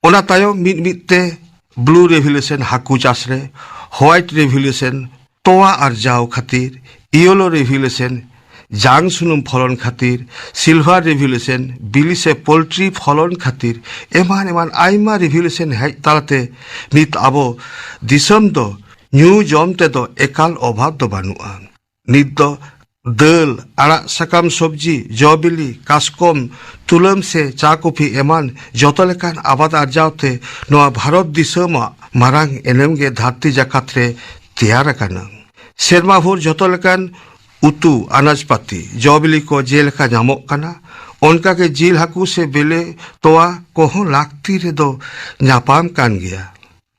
ᱚᱱᱟ ᱛᱟᱭᱚᱢ ᱢᱤᱫ ᱢᱤᱫ ᱛᱮ ᱵᱞᱩ ᱨᱮᱵᱷᱚᱞᱩᱥᱚᱱ ᱦᱟᱹᱠᱩ ᱪᱟᱥ ᱨᱮ, ᱦᱳᱣᱟᱭᱤᱴ ᱨᱮᱵᱷᱚᱞᱩᱥᱚᱱ ᱛᱚᱣᱟ ᱟᱨᱡᱟᱣ ᱠᱷᱟᱹᱛᱤᱨ, ᱤᱭᱮᱞᱳ ᱨᱮᱵᱷᱚᱞᱩᱥᱚᱱ ᱡᱟᱝ ᱥᱩᱱᱩᱢ ᱯᱷᱚᱞᱚᱱ ᱠᱷᱟᱹᱛᱤᱨ, ᱥᱤᱞᱵᱷᱟᱨ ᱨᱮᱵᱷᱚᱞᱩᱥᱚᱱ ᱵᱤᱞᱤ ᱥᱮ ᱯᱳᱞᱴᱨᱤ ᱯᱷᱚᱞᱚᱱ ᱠᱷᱟᱹᱛᱤᱨ, ᱮᱢᱟᱱ ᱮᱢᱟᱱ ᱟᱭᱢᱟ ᱨᱮᱵᱷᱚᱞᱩᱥᱚᱱ ᱦᱮᱡ ᱛᱟᱞᱟᱛᱮ ᱱᱤᱛ ᱟᱵᱚ ᱫᱤᱥᱚᱢ ᱫᱚ ᱧᱩ ᱡᱚᱢ ᱛᱮᱫᱚ ᱮᱠᱟᱞ ᱚᱵᱷᱟᱵ ᱫᱚ ᱵᱟᱹᱱᱩᱜᱼᱟ᱾ ᱱᱤᱛ ᱫᱚ ᱫᱟᱹᱞ, ᱟᱲᱟᱜ ᱥᱟᱠᱟᱢ, ᱥᱚᱵᱽᱡᱤ, ᱡᱚ ᱵᱤᱞᱤ, ᱠᱟᱥᱠᱚᱢ, ᱛᱩᱞᱟᱹᱢ ᱥᱮ ᱪᱟ ᱠᱚᱯᱷᱤ ᱮᱢᱟᱱ ᱡᱚᱛᱚ ᱞᱮᱠᱟᱱ ᱟᱵᱟᱫ ᱟᱨᱡᱟᱣ ᱛᱮ ᱱᱚᱣᱟ ᱵᱷᱟᱨᱚᱛ ᱫᱤᱥᱚᱢᱟᱜ ᱢᱟᱨᱟᱝ ᱮᱱᱮᱢ ᱜᱮ ᱫᱷᱟᱹᱨᱛᱤ ᱡᱟᱠᱟᱛ ᱨᱮ ᱛᱮᱭᱟᱨ ᱟᱠᱟᱱᱟ᱾ ᱥᱮᱨᱢᱟ ᱵᱷᱳᱨ ᱡᱚᱛᱚ ᱞᱮᱠᱟᱱ ᱩᱛᱩ, ᱟᱱᱟᱡ ᱯᱟᱹᱛᱤ, ᱡᱚ ᱵᱤᱞᱤ ᱠᱚ ᱡᱮᱞᱮᱠᱟ ᱧᱟᱢᱚᱜ ᱠᱟᱱᱟ, ᱚᱱᱠᱟ ᱜᱮ ᱡᱤᱞ, ᱦᱟᱹᱠᱩ ᱥᱮ ᱵᱮᱞᱮ, ᱛᱚᱣᱟ ᱠᱚᱦᱚᱸ ᱞᱟᱹᱠᱛᱤ ᱨᱮᱫᱚ ᱧᱟᱯᱟᱢ ᱠᱟᱱ ᱜᱮᱭᱟ᱾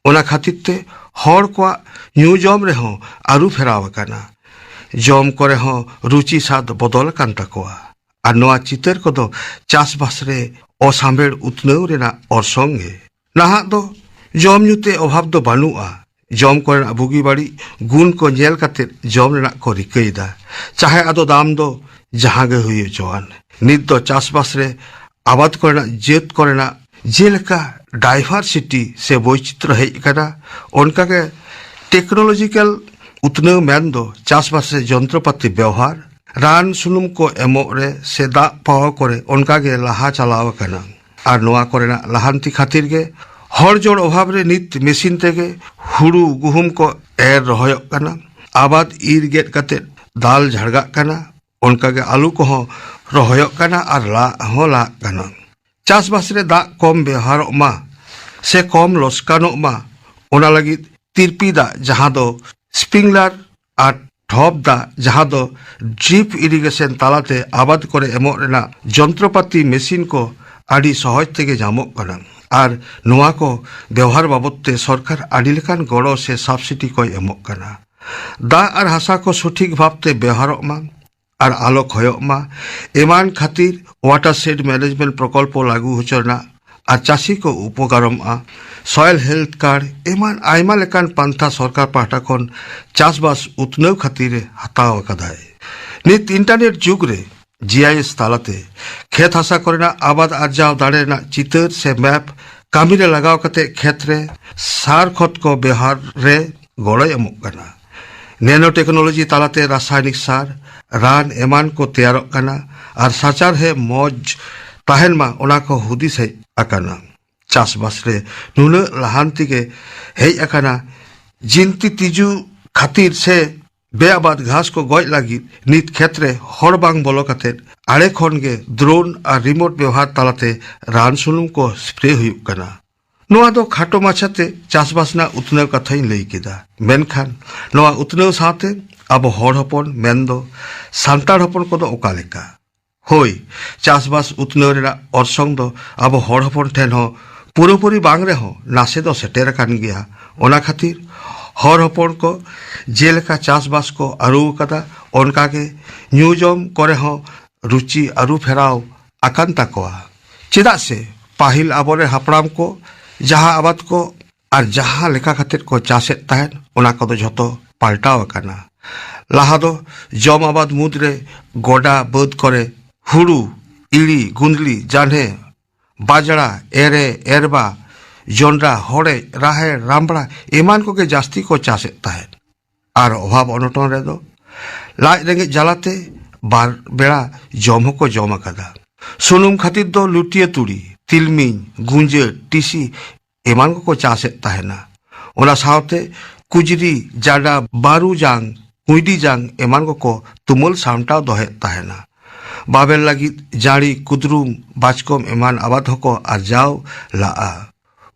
ᱚᱱᱟ ᱠᱷᱟᱹᱛᱤᱨ ᱛᱮ ᱦᱚᱲ ᱠᱚᱣᱟᱜ ᱧᱩ ᱡᱚᱢ ᱨᱮᱦᱚᱸ ᱟᱹᱨᱩ ᱯᱷᱮᱨᱟᱣ ᱟᱠᱟᱱᱟ᱾ ᱡᱚᱢ ᱠᱚᱨᱮ ᱦᱚᱸ ᱨᱩᱪᱤ ᱥᱟᱫ ᱵᱚᱫᱚᱞ ᱟᱠᱟᱱ ᱛᱟᱠᱚᱣᱟ᱾ ᱟᱨ ᱱᱚᱣᱟ ᱪᱤᱛᱟᱹᱨ ᱠᱚᱫᱚ ᱪᱟᱥᱵᱟᱥ ᱨᱮ ᱚᱥᱟᱢᱵᱷᱮᱲ ᱩᱛᱱᱟᱹᱣ ᱨᱮᱱᱟᱜ ᱚᱨᱥᱚᱝ ᱜᱮ᱾ ᱱᱟᱦᱟᱜ ᱫᱚ ᱡᱚᱢ ᱧᱩ ᱛᱮ ᱚᱵᱷᱟᱵᱽ ᱫᱚ ᱵᱟᱹᱱᱩᱜᱼᱟ᱾ ᱡᱚᱢ ᱠᱚᱨᱮᱱᱟᱜ ᱵᱩᱜᱤ ᱵᱟᱹᱲᱤᱡ ᱜᱩᱱ ᱠᱚ ᱧᱮᱞ ᱠᱟᱛᱮ ᱡᱚᱢ ᱨᱮᱱᱟᱜ ᱠᱚ ᱨᱤᱠᱟᱹᱭᱮᱫᱟ, ᱪᱟᱦᱮ ᱟᱫᱚ ᱫᱟᱢ ᱫᱚ ᱡᱟᱦᱟᱸ ᱜᱮ ᱦᱩᱭ ᱦᱚᱪᱚᱣᱟᱱ᱾ ᱱᱤᱛ ᱫᱚ ᱪᱟᱥᱵᱟᱥ ᱨᱮ ᱟᱵᱟᱫ ᱠᱚᱨᱮᱱᱟᱜ ᱡᱟᱹᱛ ᱠᱚᱨᱮᱱᱟᱜ ᱡᱮᱞᱮᱠᱟ ᱰᱟᱭᱵᱷᱟᱨᱥᱤᱴᱤ ᱥᱮ ᱵᱳᱭᱪᱤᱛᱨᱚ ᱦᱮᱡ ᱟᱠᱟᱱᱟ, ᱚᱱᱠᱟᱜᱮ ᱴᱮᱠᱱᱳᱞᱚᱡᱤᱠᱟᱞ ᱩᱛᱱᱟᱹᱣ ᱢᱮᱱᱫᱚ ᱪᱟᱥᱵᱟᱥ ᱨᱮ ᱡᱚᱱᱛᱨᱚᱯᱟᱛᱤ ᱵᱮᱣᱦᱟᱨ, ᱨᱟᱱ ᱥᱩᱱᱩᱢ ᱠᱚ ᱮᱢᱚᱜ ᱨᱮ ᱥᱮ ᱫᱟᱜ ᱯᱟᱣᱟᱣ ᱠᱚᱨᱮ ᱚᱱᱠᱟᱜᱮ ᱞᱟᱦᱟ ᱪᱟᱞᱟᱣ ᱟᱠᱟᱱᱟ᱾ ᱟᱨ ᱱᱚᱣᱟ ᱠᱚᱨᱮᱱᱟᱜ ᱞᱟᱦᱟᱱᱛᱤ ᱠᱷᱟᱹᱛᱤᱨ ᱜᱮ ᱦᱚᱲ ᱡᱚᱲ ᱚᱵᱷᱟᱵᱽ ᱨᱮ ᱱᱤᱛ ᱢᱮᱥᱤᱱ ᱛᱮᱜᱮ ᱦᱩᱲᱩ ᱜᱩᱦᱩᱢ ᱠᱚ ᱮᱨ ᱨᱚᱦᱚᱭᱚᱜ ᱠᱟᱱᱟ, ᱟᱵᱟᱫ ᱤᱨ ᱜᱮᱫ ᱠᱟᱛᱮ ᱫᱟᱞ ᱡᱷᱟᱲᱜᱟᱜ ᱠᱟᱱᱟ, ᱚᱱᱠᱟᱜᱮ ᱟᱹᱞᱩ ᱠᱚᱦᱚᱸ ᱨᱚᱦᱚᱭᱚᱜ ᱠᱟᱱᱟ ᱟᱨ ᱞᱟᱜ ᱦᱚᱸ ᱞᱟᱜ ᱠᱟᱱᱟ᱾ ᱪᱟᱥᱵᱟᱥ ᱨᱮ ᱫᱟᱜ ᱠᱚᱢ ᱵᱮᱣᱦᱟᱨᱚᱜ ᱢᱟ ᱥᱮ ᱠᱚᱢ ᱞᱚᱥᱠᱟᱱᱚᱜ ᱢᱟ, ᱚᱱᱟ ᱞᱟᱹᱜᱤᱫ ᱛᱤᱨᱯᱤ ᱫᱟᱜ ᱡᱟᱦᱟᱸ ᱫᱚ ᱥᱯᱨᱤᱝᱞᱟᱨ ᱟᱨ ᱰᱷᱚᱯ ᱫᱟᱜ ᱡᱟᱦᱟᱸ ᱫᱚ ᱰᱨᱤᱯ ᱤᱨᱤᱜᱮᱥᱚᱱ ᱛᱟᱞᱟᱛᱮ ᱟᱵᱟᱫ ᱠᱚᱨᱮ ᱮᱢᱚᱜ ᱨᱮᱱᱟᱜ ᱡᱚᱱᱛᱨᱚᱯᱟᱛᱤ ᱢᱮᱥᱤᱱ ᱠᱚ ᱟᱹᱰᱤ ᱥᱚᱦᱚᱡ ᱛᱮᱜᱮ ᱧᱟᱢᱚᱜ ᱠᱟᱱᱟ᱾ ᱟᱨ ᱱᱚᱣᱟ ᱠᱚ ᱵᱮᱣᱦᱟᱨ ᱵᱟᱵᱚᱫ ᱛᱮ ᱥᱚᱨᱠᱟᱨ ᱟᱹᱰᱤ ᱞᱮᱠᱟᱱ ᱜᱚᱲᱚ ᱥᱮ ᱥᱟᱵᱥᱤᱰᱤ ᱠᱚᱭ ᱮᱢᱚᱜ ᱠᱟᱱᱟ᱾ ᱫᱟᱜ ᱟᱨ ᱦᱟᱥᱟ ᱠᱚ ᱥᱚᱴᱷᱤᱠ ᱵᱷᱟᱵᱛᱮ ᱵᱮᱣᱦᱟᱨᱚᱜ ᱢᱟ ᱟᱨ ᱟᱞᱚ ᱠᱷᱚᱭᱚᱜ ᱢᱟ, ᱮᱢᱟᱱ ᱠᱷᱟᱹᱛᱤᱨ ᱣᱟᱴᱟᱨ ᱥᱮᱰ ᱢᱮᱱᱮᱡᱢᱮᱱᱴ ᱯᱨᱚᱠᱚᱞᱯᱚ ᱞᱟᱹᱜᱩ ᱦᱚᱪᱚ ᱨᱮᱱᱟᱜ ᱟᱨ ᱪᱟᱹᱥᱤ ᱠᱚ ᱩᱯᱚᱠᱟᱨᱚᱢᱚᱜᱼᱟ᱾ ᱥᱚᱭᱮᱞ ᱦᱮᱞᱛᱷ ᱠᱟᱨᱰ ᱮᱢᱟᱱ ᱟᱭᱢᱟ ᱞᱮᱠᱟᱱ ᱯᱟᱱᱛᱷᱟ ᱥᱚᱨᱠᱟᱨ ᱯᱟᱦᱴᱟ ᱠᱷᱚᱱ ᱪᱟᱥᱵᱟᱥ ᱩᱛᱱᱟᱹᱣ ᱠᱷᱟᱹᱛᱤᱨ ᱮ ᱦᱟᱛᱟᱣ ᱟᱠᱟᱫᱟᱭ᱾ ᱱᱤᱛ ᱤᱱᱴᱟᱨᱱᱮᱴ ᱡᱩᱜᱽ ᱨᱮ ᱡᱤ ᱟᱭ ᱮᱥ ᱛᱟᱞᱟᱛᱮ ᱠᱷᱮᱛ ᱦᱟᱥᱟ ᱠᱚᱨᱮᱱᱟᱜ ᱟᱵᱟᱫ ᱟᱨᱡᱟᱣ ᱫᱟᱲᱮ ᱨᱮᱱᱟᱜ ᱪᱤᱛᱟᱹᱨ ᱥᱮ ᱢᱮᱯ ᱠᱟᱹᱢᱤ ᱨᱮ ᱞᱟᱜᱟᱣ ᱠᱟᱛᱮ ᱠᱷᱮᱛ ᱨᱮ ᱥᱟᱨ ᱠᱷᱚᱛ ᱠᱚ ᱵᱮᱣᱦᱟᱨ ᱨᱮ ᱜᱚᱲᱚᱭ ᱮᱢᱚᱜ ᱠᱟᱱᱟ᱾ ᱱᱮᱱᱳ ᱴᱮᱠᱱᱳᱞᱚᱡᱤ ᱛᱟᱞᱟᱛᱮ ᱨᱟᱥᱟᱭᱚᱱᱤᱠ ᱥᱟᱨ, ᱨᱟᱱ ᱮᱢᱟᱱ ᱠᱚ ᱛᱮᱭᱟᱨᱚᱜ ᱠᱟᱱᱟ ᱟᱨ ᱥᱟᱪᱟᱨᱦᱮ ᱢᱚᱡᱽ ᱛᱟᱦᱮᱱ ᱢᱟ, ᱚᱱᱟ ᱠᱚ ᱦᱩᱫᱤᱥ ᱦᱮᱡ ᱟᱠᱟᱱᱟ᱾ ᱪᱟᱥᱵᱟᱥ ᱨᱮ ᱱᱩᱱᱟᱹᱜ ᱞᱟᱦᱟᱱᱛᱤ ᱜᱮ ᱦᱮᱡ ᱟᱠᱟᱱᱟ, ᱡᱤᱱᱛᱤ ᱛᱤᱡᱩ ᱠᱷᱟᱹᱛᱤᱨ ᱥᱮ ᱵᱮᱼᱟᱵᱟᱫ ᱜᱷᱟᱥ ᱠᱚ ᱜᱚᱡ ᱞᱟᱹᱜᱤᱫ ᱱᱤᱛ ᱠᱷᱮᱛ ᱨᱮ ᱦᱚᱲ ᱵᱟᱝ ᱵᱚᱞᱚ ᱠᱟᱛᱮ ᱟᱲᱮ ᱠᱷᱚᱱ ᱜᱮ ᱰᱨᱳᱱ ᱟᱨ ᱨᱤᱢᱳᱴ ᱵᱮᱣᱦᱟᱨ ᱛᱟᱞᱟᱛᱮ ᱨᱟᱱ ᱥᱩᱱᱩᱢ ᱠᱚ ᱥᱯᱨᱮ ᱦᱩᱭᱩᱜ ᱠᱟᱱᱟ᱾ ᱱᱚᱣᱟ ᱫᱚ ᱠᱷᱟᱴᱚ ᱢᱟᱪᱷᱟᱛᱮ ᱪᱟᱥᱵᱟᱥ ᱨᱮᱱᱟᱜ ᱩᱛᱱᱟᱹᱣ ᱠᱟᱛᱷᱟᱧ ᱞᱟᱹᱭ ᱠᱮᱫᱟ᱾ ᱢᱮᱱᱠᱷᱟᱱ ᱱᱚᱣᱟ ᱩᱛᱱᱟᱹᱣ ᱥᱟᱶᱛᱮ ᱟᱵᱚ ᱦᱚᱲ ᱦᱚᱯᱚᱱ ᱢᱮᱱᱫᱚ ᱥᱟᱱᱛᱟᱲ ᱦᱚᱯᱚᱱ ᱠᱚᱫᱚ ᱚᱠᱟ ᱞᱮᱠᱟ? ᱦᱳᱭ, ᱪᱟᱥᱵᱟᱥ ᱩᱛᱱᱟᱹᱣ ᱨᱮᱱᱟᱜ ᱚᱨᱥᱚᱝ ᱫᱚ ᱟᱵᱚ ᱦᱚᱲ ᱦᱚᱯᱚᱱ ᱴᱷᱮᱱ ᱦᱚᱸ ᱯᱩᱨᱟᱹᱯᱩᱨᱤ ᱵᱟᱝ ᱨᱮᱦᱚᱸ ᱱᱟᱥᱮ ᱫᱚ ᱥᱮᱴᱮᱨ ᱟᱠᱟᱱ ᱜᱮᱭᱟ᱾ ᱚᱱᱟ ᱠᱷᱟᱹᱛᱤᱨ ᱦᱚᱲ ᱦᱚᱯᱚᱱ ᱠᱚ ᱡᱮᱞᱮᱠᱟ ᱪᱟᱥᱵᱟᱥ ᱠᱚ ᱟᱹᱨᱩ ᱟᱠᱟᱫᱟ, ᱚᱱᱠᱟᱜᱮ ᱧᱩ ᱡᱚᱢ ᱠᱚᱨᱮ ᱦᱚᱸ ᱨᱩᱪᱤ ᱟᱹᱨᱩ ᱯᱷᱮᱨᱟᱣ ᱟᱠᱟᱱ ᱛᱟᱠᱚᱣᱟ᱾ ᱪᱮᱫᱟᱜ ᱥᱮ ᱯᱟᱹᱦᱤᱞ ᱟᱵᱚᱨᱮᱱ ᱦᱟᱯᱲᱟᱢ ᱠᱚ ᱡᱟᱦᱟᱸ ᱟᱵᱟᱫ ᱠᱚ ᱟᱨ ᱡᱟᱦᱟᱸ ᱞᱮᱠᱟ ᱠᱟᱛᱮᱫ ᱠᱚ ᱪᱟᱥᱮᱫ ᱛᱟᱦᱮᱸᱫ, ᱚᱱᱟ ᱠᱚᱫᱚ ᱡᱷᱚᱛᱚ ᱯᱟᱞᱴᱟᱣ ᱟᱠᱟᱱᱟ᱾ ᱞᱟᱦᱟ ᱫᱚ ᱡᱚᱢ ᱟᱵᱟᱫ ᱢᱩᱫᱽᱨᱮ ᱜᱚᱰᱟ ᱵᱟᱹᱫᱽ ᱠᱚᱨᱮ ᱦᱩᱲᱩ, ᱤᱲᱤ, ᱜᱩᱸᱫᱽᱞᱤ, ᱡᱟᱱᱦᱮ, ᱵᱟᱡᱽᱲᱟ, ᱮᱨᱮ, ᱮᱨᱵᱟ, ᱡᱚᱱᱰᱨᱟ, ᱦᱚᱲᱮᱡ, ᱨᱟᱦᱮᱲ, ᱨᱟᱢᱵᱲᱟ ᱮᱢᱟᱱ ᱠᱚᱜᱮ ᱡᱟᱹᱥᱛᱤ ᱠᱚ ᱪᱟᱥᱮᱫ ᱛᱟᱦᱮᱸᱫ᱾ ᱟᱨ ᱚᱵᱷᱟᱵ ᱚᱱᱚᱴᱚᱱ ᱨᱮᱫᱚ ᱞᱟᱡ ᱨᱮᱸᱜᱮᱡ ᱡᱟᱞᱟᱛᱮ ᱵᱟᱨ ᱵᱮᱲᱟ ᱡᱚᱢ ᱦᱚᱸᱠᱚ ᱡᱚᱢ ᱟᱠᱟᱫᱟ᱾ ᱥᱩᱱᱩᱢ ᱠᱷᱟᱹᱛᱤᱨ ᱫᱚ ᱞᱩᱴᱤᱭᱟᱹ ᱛᱩᱲᱤ, ᱛᱤᱞᱢᱤᱧ, ᱜᱩᱸᱡᱟᱹ, ᱴᱤᱥᱤ ᱮᱢᱟᱱ ᱠᱚᱠᱚ ᱪᱟᱥᱮᱫ ᱛᱟᱦᱮᱱᱟ᱾ ᱚᱱᱟ ᱥᱟᱶᱛᱮ ᱠᱩᱡᱽᱨᱤ, ᱡᱟᱰᱟ, ᱵᱟᱹᱨᱩ ᱡᱟᱝ, ᱠᱩᱸᱭᱰᱤ ᱡᱟᱝ ᱮᱢᱟᱱ ᱠᱚᱠᱚ ᱛᱩᱢᱟᱹᱞ ᱥᱟᱢᱴᱟᱣ ᱫᱚᱦᱚᱭᱮᱫ ᱛᱟᱦᱮᱱᱟ᱾ ᱵᱟᱵᱮᱨ ᱞᱟᱹᱜᱤᱫ ᱡᱟᱹᱲᱤ, ᱠᱩᱫᱽᱨᱩᱢ, ᱵᱟᱪᱠᱚᱢ ᱮᱢᱟᱱ ᱟᱵᱟᱫ ᱦᱚᱸᱠᱚ ᱟᱨᱡᱟᱣ ᱞᱟᱜᱼᱟ᱾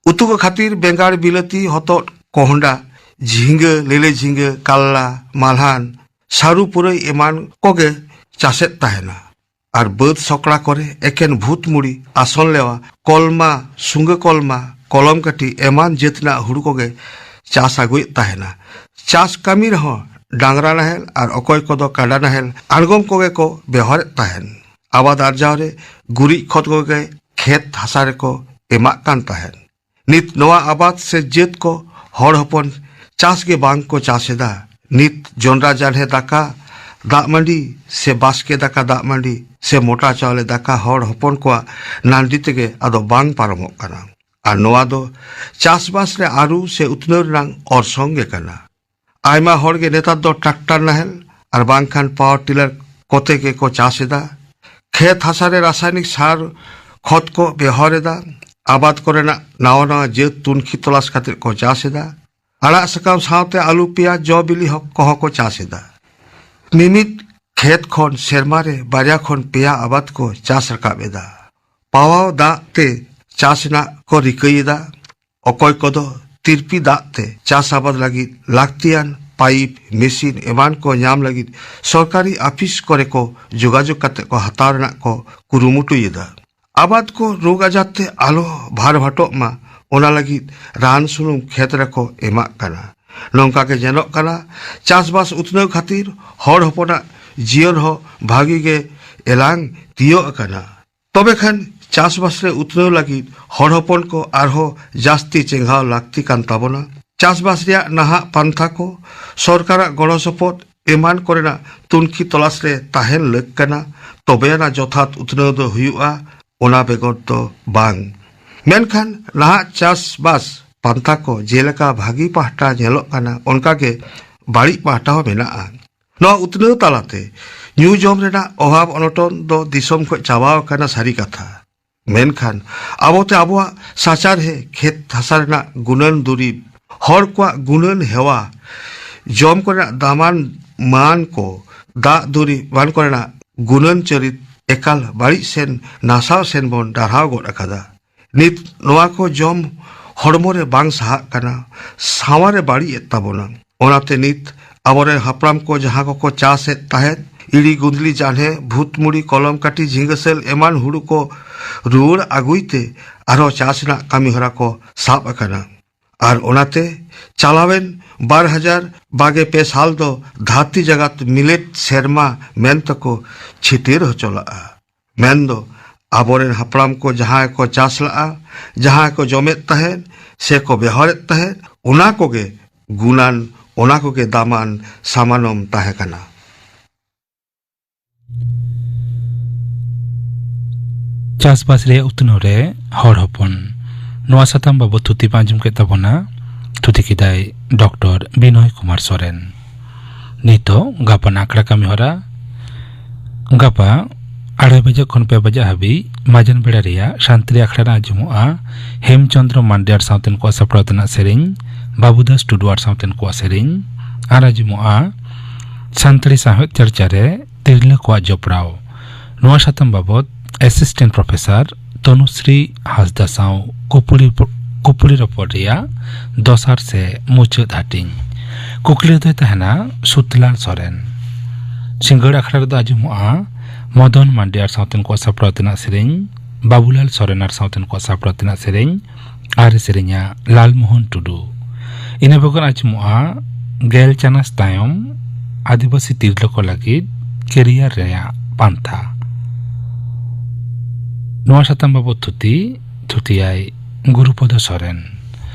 ᱩᱛᱩ ᱠᱚ ᱠᱷᱟᱹᱛᱤᱨ ᱵᱮᱸᱜᱟᱲ, ᱵᱤᱞᱟᱹᱛᱤ, ᱦᱚᱛᱚᱫ, ᱠᱚᱦᱰᱟ, ᱡᱷᱤᱸᱜᱟᱹ, ᱞᱮᱞᱮ ᱡᱷᱤᱸᱜᱟᱹ, ᱠᱟᱞᱞᱟ, ᱢᱟᱞᱦᱟᱱ, ᱥᱟᱹᱨᱩ ᱯᱩᱨᱟᱹᱭ ᱮᱢᱟᱱ ᱠᱚᱜᱮ ᱪᱟᱥᱮᱫ ᱛᱟᱦᱮᱱᱟ᱾ ᱟᱨ ᱵᱟᱹᱫᱽ ᱥᱚᱠᱲᱟ ᱠᱚᱨᱮ ᱮᱠᱮᱱ ᱵᱷᱩᱛ ᱢᱩᱲᱤ, ᱟᱥᱚᱱ ᱞᱮᱣᱟ, ᱠᱚᱞᱢᱟ, ᱥᱩᱸᱜᱟᱹ ᱠᱚᱞᱢᱟ, ᱠᱚᱞᱚᱢ ᱠᱟᱹᱴᱷᱤ ᱮᱢᱟᱱ ᱡᱟᱹᱛ ᱨᱮᱱᱟᱜ ᱦᱩᱲᱩ ᱠᱚᱜᱮ ᱪᱟᱥ ᱟᱹᱜᱩᱭᱮᱫ ᱛᱟᱦᱮᱱᱟ᱾ ᱪᱟᱥ ᱠᱟᱹᱢᱤ ᱨᱮᱦᱚᱸ ᱰᱟᱝᱨᱟ ᱱᱟᱦᱮᱞ ᱟᱨ ᱚᱠᱚᱭ ᱠᱚᱫᱚ ᱠᱟᱰᱟ ᱱᱟᱦᱮᱞ ᱟᱬᱜᱚᱢ ᱠᱚᱜᱮ ᱠᱚ ᱵᱮᱣᱦᱟᱨᱮᱫ ᱛᱟᱦᱮᱱ᱾ ᱟᱵᱟᱫ ᱟᱨᱡᱟᱣ ᱨᱮ ᱜᱩᱨᱤᱡ ᱠᱷᱚᱛ ᱠᱚᱜᱮ ᱠᱷᱮᱛ ᱦᱟᱥᱟ ᱨᱮᱠᱚ ᱮᱢᱟᱜ ᱠᱟᱱ ᱛᱟᱦᱮᱸᱫ᱾ ᱱᱤᱛ ᱱᱚᱣᱟ ᱟᱵᱟᱫ ᱥᱮ ᱡᱟᱹᱛ ᱠᱚ ᱦᱚᱲ ᱦᱚᱯᱚᱱ ᱪᱟᱥ ᱜᱮ ᱵᱟᱝ ᱠᱚ ᱪᱟᱥ ᱮᱫᱟ᱾ ᱱᱤᱛ ᱡᱚᱱᱰᱨᱟ ᱡᱟᱱᱦᱮ ᱫᱟᱠᱟ ᱫᱟᱜ ᱢᱟᱹᱰᱤ ᱥᱮ ᱵᱟᱥᱠᱮ ᱫᱟᱠᱟ ᱫᱟᱜ ᱢᱟᱹᱰᱤ ᱥᱮ ᱢᱚᱴᱟ ᱪᱟᱣᱞᱮ ᱫᱟᱠᱟ ᱦᱚᱲ ᱦᱚᱯᱚᱱ ᱠᱚᱣᱟᱜ ᱱᱟᱱᱰᱤ ᱛᱮᱜᱮ ᱟᱫᱚ ᱵᱟᱝ ᱯᱟᱨᱚᱢᱚᱜ ᱠᱟᱱᱟ᱾ ᱟᱨ ᱱᱚᱣᱟ ᱫᱚ ᱪᱟᱥᱵᱟᱥ ᱨᱮ ᱟᱹᱨᱩ ᱥᱮ ᱩᱛᱱᱟᱹᱣ ᱨᱮᱱᱟᱜ ᱚᱨᱥᱚᱝ ᱜᱮ ᱠᱟᱱᱟ᱾ ᱟᱭᱢᱟ ᱦᱚᱲ ᱜᱮ ᱱᱮᱛᱟᱨ ᱫᱚ ᱴᱨᱟᱠᱴᱟᱨ ᱱᱟᱦᱮᱞ ᱟᱨ ᱵᱟᱝᱠᱷᱟᱱ ᱯᱟᱣᱟᱨ ᱴᱤᱞᱟᱨ ᱠᱚᱛᱮ ᱜᱮᱠᱚ ᱪᱟᱥ ᱮᱫᱟ᱾ ᱠᱷᱮᱛ ᱦᱟᱥᱟ ᱨᱮ ᱨᱟᱥᱟᱭᱱᱤᱠ ᱥᱟᱨ ᱠᱷᱚᱛ ᱠᱚ ᱵᱮᱣᱦᱟᱨ ᱮᱫᱟ᱾ ᱟᱵᱟᱫ ᱠᱚᱨᱮᱱᱟᱜ ᱱᱟᱣᱟ ᱱᱟᱣᱟ ᱡᱟᱹᱛ ᱛᱩᱱᱠᱷᱤ ᱛᱚᱞᱟᱥ ᱠᱟᱛᱮ ᱠᱚ ᱪᱟᱥ ᱮᱫᱟ᱾ ᱟᱲᱟᱜ ᱥᱟᱠᱟᱢ ᱥᱟᱶᱛᱮ ᱟᱹᱞᱩ, ᱯᱮᱸᱭᱟᱡᱽ, ᱡᱚ ᱵᱤᱞᱤ ᱦᱚᱸ, ᱠᱚᱦᱚᱸ ᱠᱚ ᱪᱟᱥ ᱮᱫᱟ᱾ ᱢᱤᱢᱤᱫ ᱠᱷᱮᱛ ᱠᱷᱚᱱ ᱥᱮᱨᱢᱟ ᱨᱮ ᱵᱟᱨᱭᱟ ᱠᱷᱚᱱ ᱯᱮᱭᱟ ᱟᱵᱟᱫ ᱠᱚ ᱪᱟᱥ ᱨᱟᱠᱟᱵ ᱮᱫᱟ᱾ ᱯᱟᱣᱟᱣ ᱫᱟᱜ ᱛᱮ ᱪᱟᱥ ᱨᱮᱱᱟᱜ ᱠᱚ ᱨᱤᱠᱟᱹᱭᱮᱫᱟ᱾ ᱚᱠᱚᱭ ᱠᱚᱫᱚ ᱛᱤᱨᱯᱤ ᱫᱟᱜ ᱛᱮ ᱪᱟᱥ ᱟᱵᱟᱫ ᱞᱟᱹᱜᱤᱫ ᱞᱟᱹᱠᱛᱤᱭᱟᱱ ᱯᱟᱭᱤᱯ, ᱢᱮᱥᱤᱱ ᱮᱢᱟᱱ ᱠᱚ ᱧᱟᱢ ᱞᱟᱹᱜᱤᱫ ᱥᱚᱨᱠᱟᱨᱤ ᱟᱯᱷᱤᱥ ᱠᱚᱨᱮ ᱠᱚ ᱡᱳᱜᱟᱡᱳᱜ ᱠᱟᱛᱮ ᱠᱚ ᱦᱟᱛᱟᱣ ᱨᱮᱱᱟᱜ ᱠᱚ ᱠᱩᱨᱩᱢᱩᱴᱩᱭᱮᱫᱟ᱾ ᱟᱵᱟᱫ ᱠᱚ ᱨᱳᱜᱽ ᱟᱡᱟᱨ ᱛᱮ ᱟᱞᱚ ᱵᱷᱟᱨᱵᱷᱟᱴᱚᱜ ᱢᱟ, ᱚᱱᱟ ᱞᱟᱹᱜᱤᱫ ᱨᱟᱱ ᱥᱩᱱᱩᱢ ᱠᱷᱮᱛ ᱨᱮᱠᱚ ᱮᱢᱟᱜ ᱠᱟᱱᱟ᱾ ᱱᱚᱝᱠᱟ ᱜᱮ ᱧᱮᱞᱚᱜ ᱠᱟᱱᱟ, ᱪᱟᱥᱵᱟᱥ ᱩᱛᱱᱟᱹᱣ ᱠᱷᱟᱹᱛᱤᱨ ᱦᱚᱲ ᱦᱚᱯᱚᱱᱟᱜ ᱡᱤᱭᱚᱱ ᱦᱚᱸ ᱵᱷᱟᱹᱜᱤ ᱜᱮ ᱮᱞᱟᱝ ᱛᱤᱭᱳᱜ ᱟᱠᱟᱱᱟ᱾ ᱛᱚᱵᱮ ᱠᱷᱟᱱ ᱪᱟᱥᱵᱟᱥ ᱨᱮ ᱩᱛᱱᱟᱹᱣ ᱞᱟᱹᱜᱤᱫ ᱦᱚᱲ ᱦᱚᱯᱚᱱ ᱠᱚ ᱟᱨᱦᱚᱸ ᱡᱟᱹᱥᱛᱤ ᱪᱮᱸᱜᱷᱟᱣ ᱞᱟᱹᱠᱛᱤ ᱠᱟᱱ ᱛᱟᱵᱚᱱᱟ᱾ ᱪᱟᱥᱵᱟᱥ ᱨᱮᱭᱟᱜ ᱱᱟᱦᱟᱜ ᱯᱟᱱᱛᱷᱟ ᱠᱚ, ᱥᱚᱨᱠᱟᱨᱟᱜ ᱜᱚᱲᱚ ᱥᱚᱯᱚᱦᱚᱫ ᱮᱢᱟᱱ ᱠᱚᱨᱮᱱᱟᱜ ᱛᱩᱱᱠᱷᱤ ᱛᱚᱞᱟᱥ ᱨᱮ ᱛᱟᱦᱮᱱ ᱞᱟᱹᱠ ᱠᱟᱱᱟ, ᱛᱚᱵᱮ ᱟᱱᱟᱜ ᱡᱚᱛᱷᱟᱛ ᱩᱛᱱᱟᱹᱣ ᱫᱚ ᱦᱩᱭᱩᱜᱼᱟ, ᱚᱱᱟ ᱵᱮᱜᱚᱨ ᱫᱚ ᱵᱟᱝ᱾ ᱢᱮᱱᱠᱷᱟᱱ ᱱᱟᱦᱟᱜ ᱪᱟᱥᱵᱟᱥ ᱯᱟᱱᱛᱷᱟ ᱠᱚ ᱡᱮᱞᱮᱠᱟ ᱵᱷᱟᱹᱜᱤ ᱯᱟᱦᱴᱟ ᱧᱮᱞᱚᱜ ᱠᱟᱱᱟ, ᱚᱱᱠᱟᱜᱮ ᱵᱟᱹᱲᱤᱡ ᱯᱟᱦᱴᱟ ᱦᱚᱸ ᱢᱮᱱᱟᱜᱼᱟ᱾ ᱱᱚᱣᱟ ᱩᱛᱱᱟᱹᱣ ᱛᱟᱞᱟᱛᱮ ᱧᱩ ᱡᱚᱢ ᱨᱮᱱᱟᱜ ᱚᱵᱷᱟᱵ ᱚᱱᱚᱴᱚᱱ ᱫᱚ ᱫᱤᱥᱚᱢ ᱠᱷᱚᱱ ᱪᱟᱵᱟᱣ ᱟᱠᱟᱱᱟ, ᱥᱟᱹᱨᱤ ᱠᱟᱛᱷᱟ᱾ ᱢᱮᱱᱠᱷᱟᱱ ᱟᱵᱚᱛᱮ ᱟᱵᱚᱣᱟᱜ ᱥᱟᱪᱟᱨᱦᱮ ᱠᱷᱮᱛ ᱦᱟᱥᱟ ᱨᱮᱱᱟᱜ ᱜᱩᱱᱟᱹᱱ ᱫᱩᱨᱤᱵᱽ, ᱦᱚᱲ ᱠᱚᱣᱟᱜ ᱜᱩᱱᱟᱹᱱ ᱦᱮᱣᱟ, ᱡᱚᱢ ᱠᱚᱨᱮᱱᱟᱜ ᱫᱟᱢᱟᱱ ᱢᱟᱱ ᱠᱚ, ᱫᱟᱜ ᱫᱩᱨᱤᱵᱽ ᱮᱢᱟᱱ ᱠᱚᱨᱮᱱᱟᱜ ᱜᱩᱱᱟᱹᱱ ᱪᱚᱨᱤᱛ ᱮᱠᱟᱞ ᱵᱟᱹᱲᱤᱡ ᱥᱮᱱ ᱱᱟᱥᱟᱣ ᱥᱮᱱ ᱵᱚᱱ ᱰᱟᱨᱦᱟᱣ ᱜᱚᱫ ᱟᱠᱟᱫᱟ᱾ ᱱᱤᱛ ᱱᱚᱣᱟ ᱠᱚ ᱡᱚᱢ ᱦᱚᱲᱢᱚ ᱨᱮ ᱵᱟᱝ ᱥᱟᱦᱟᱜ ᱠᱟᱱᱟ, ᱥᱟᱶᱟᱨ ᱮ ᱵᱟᱹᱲᱤᱡ ᱮᱫ ᱛᱟᱵᱚᱱᱟ᱾ ᱚᱱᱟᱛᱮ ᱱᱤᱛ ᱟᱵᱚᱨᱮᱱ ᱦᱟᱯᱲᱟᱢ ᱠᱚ ᱡᱟᱦᱟᱸ ᱠᱚᱠᱚ ᱪᱟᱥ ᱮᱫ ᱛᱟᱦᱮᱸᱫ, ᱤᱲᱤ, ᱜᱩᱸᱫᱽᱞᱤ, ᱡᱟᱱᱦᱮ, ᱵᱷᱩᱛᱢᱩᱲᱤ, ᱠᱚᱞᱚᱢ ᱠᱟᱹᱴᱤ, ᱡᱷᱤᱸᱜᱟᱹᱥᱟᱹᱞ ᱮᱢᱟᱱ ᱦᱩᱲᱩ ᱠᱚ ᱨᱩᱣᱟᱹᱲ ᱟᱹᱜᱩᱭ ᱛᱮ ᱟᱨᱦᱚᱸ ᱪᱟᱥ ᱨᱮᱱᱟᱜ ᱠᱟᱹᱢᱤ ᱦᱚᱨᱟ ᱠᱚ ᱥᱟᱵ ᱟᱠᱟᱱᱟ᱾ ᱟᱨ ᱚᱱᱟᱛᱮ ᱪᱟᱞᱟᱣᱮᱱ ᱵᱟᱨ ᱦᱟᱡᱟᱨ ᱵᱟᱜᱮ ᱯᱮ ᱥᱟᱞ ᱫᱚ ᱫᱷᱟᱹᱨᱛᱤ ᱡᱟᱜᱟᱛ ᱢᱤᱞᱮᱴ ᱥᱮᱨᱢᱟ ᱢᱮᱱ ᱛᱮᱠᱚ ᱪᱷᱟᱹᱴᱭᱟᱹᱨ ᱦᱚᱪᱚ ᱞᱟᱜᱼᱟ᱾ ᱢᱮᱱᱫᱚ ᱟᱵᱚᱨᱮᱱ ᱦᱟᱯᱲᱟᱢ ᱠᱚ ᱡᱟᱦᱟᱸᱭ ᱠᱚ ᱪᱟᱥ ᱞᱟᱜᱼᱟ, ᱡᱟᱦᱟᱸᱭ ᱠᱚ ᱡᱚᱢᱮᱫ ᱛᱟᱦᱮᱸᱫ ᱥᱮ ᱠᱚ ᱵᱮᱣᱦᱟᱨᱮᱫ ᱛᱟᱦᱮᱸᱫ, ᱚᱱᱟ ᱠᱚᱜᱮ ᱜᱩᱱᱟᱱ, ᱚᱱᱟ ᱠᱚᱜᱮ ᱫᱟᱢᱟᱱ ᱥᱟᱢᱟᱱᱚᱢ ᱛᱟᱦᱮᱸ ᱠᱟᱱᱟ᱾ ᱪᱟᱥᱵᱟᱥ ᱨᱮᱭᱟᱜ ᱩᱛᱱᱟᱹᱣ ᱨᱮ ᱦᱚᱲ ᱦᱚᱯᱚᱱ, ᱱᱚᱣᱟ ᱥᱟᱛᱟᱢ ᱵᱟᱵᱚᱛ ᱛᱷᱩᱛᱤ ᱯᱮ ᱟᱸᱡᱚᱢ ᱠᱮᱫ ᱛᱟᱵᱚᱱᱟ᱾ ᱛᱷᱩᱛᱤ ᱠᱮᱫᱟᱭ ᱰᱚᱠᱴᱚᱨ ᱵᱤᱱᱚᱭ ᱠᱩᱢᱟᱨ ᱥᱚᱨᱮᱱ᱾ ᱱᱤᱛᱚᱜ ᱜᱟᱯᱟ ᱟᱠᱷᱲᱟ ᱠᱟᱹᱢᱤ ᱦᱚᱨᱟ᱾ ᱜᱟᱯᱟ ᱟᱲᱟᱭ ᱵᱟᱡᱮ ᱠᱷᱚᱱ ᱯᱮ ᱵᱟᱡᱮ ᱦᱟᱹᱵᱤᱡ ᱢᱟᱡᱟᱱ ᱵᱮᱲᱟ ᱨᱮᱭᱟᱜ ᱥᱟᱱᱛᱟᱲᱤ ᱟᱠᱷᱲᱟ ᱨᱮ ᱟᱸᱡᱚᱢᱚᱜᱼᱟ ᱦᱮᱢᱪᱚᱸᱫᱽᱨᱚ ᱢᱟᱱᱰᱤ ᱟᱨ ᱥᱟᱶᱛᱮᱱ ᱠᱚᱣᱟᱜ ᱥᱟᱯᱲᱟᱣ ᱛᱮᱱᱟᱜ ᱥᱮᱨᱮᱧ ᱵᱟᱹᱵᱩᱫᱟᱥ ᱴᱩᱰᱩ ᱟᱨ ᱥᱟᱶᱛᱮᱱ ᱠᱚᱣᱟᱜ ᱥᱮᱨᱮᱧ, ᱟᱨ ᱟᱸᱡᱚᱢᱚᱜᱼᱟ ᱥᱟᱱᱛᱟᱲᱤ ᱥᱟᱶᱦᱮᱫ ᱪᱟᱨᱪᱟ ᱨᱮ ᱛᱤᱨᱞᱟᱹ ᱠᱚᱣᱟᱜ ᱡᱚᱯᱲᱟᱣ᱾ ᱱᱚᱣᱟ ᱥᱟᱛᱟᱢ ᱵᱟᱵᱚᱛ ᱮᱥᱤᱥᱴᱮᱱᱴ ᱯᱨᱚᱯᱷᱮᱥᱚᱨ ᱛᱚᱱᱩᱥᱨᱤ ᱦᱟᱸᱥᱫᱟ ᱥᱟᱶ ᱠᱩᱯᱩᱞᱤ, ᱠᱩᱯᱩᱞᱤ ᱨᱚᱯᱚᱲ ᱨᱮᱭᱟᱜ ᱫᱚᱥᱟᱨ ᱥᱮ ᱢᱩᱪᱟᱹᱫ ᱦᱟᱹᱴᱤᱧ᱾ ᱠᱩᱠᱞᱤ ᱫᱚᱭ ᱛᱟᱦᱮᱱᱟ ᱥᱩᱛᱞᱟᱞ ᱥᱚᱨᱮᱱ᱾ ᱥᱤᱸᱜᱟᱹᱲ ᱟᱠᱷᱲᱟ ᱨᱮᱫᱚ ᱟᱸᱡᱚᱢᱚᱜᱼᱟ ᱢᱚᱫᱚᱱ ᱢᱟᱱᱰᱤ ᱟᱨ ᱥᱟᱶᱛᱮᱱ ᱠᱚᱣᱟᱜ ᱥᱟᱯᱲᱟᱣ ᱛᱮᱱᱟᱜ ᱥᱮᱨᱮᱧ, ᱵᱟᱵᱩᱞᱟᱞ ᱥᱚᱨᱮᱱ ᱟᱨ ᱥᱟᱶᱛᱮᱱ ᱠᱚᱣᱟᱜ ᱥᱟᱯᱲᱟᱣ ᱛᱮᱱᱟᱜ ᱥᱮᱨᱮᱧ, ᱟᱨ ᱥᱮᱨᱮᱧᱟ ᱞᱟᱞᱢᱳᱦᱚᱱ ᱴᱩᱰᱩ᱾ ᱤᱱᱟᱹ ᱵᱮᱜᱚᱨ ᱟᱸᱡᱚᱢᱚᱜᱼᱟ ᱜᱮᱞ ᱪᱟᱱᱟᱪ ᱛᱟᱭᱚᱢ ᱟᱹᱫᱤᱵᱟᱹᱥᱤ ᱛᱤᱨᱞᱟᱹ ᱠᱚ ᱞᱟᱹᱜᱤᱫ ᱠᱮᱨᱤᱭᱟᱨ ᱨᱮᱭᱟᱜ ᱯᱟᱱᱛᱷᱟ᱾ ᱱᱚᱣᱟ ᱥᱟᱛᱟᱢ ᱵᱟᱵᱚᱛ ᱛᱷᱩᱛᱤ, ᱛᱷᱩᱛᱤᱭᱟᱭ ᱜᱩᱨᱩᱯᱚᱫᱚ ᱥᱚᱨᱮᱱ᱾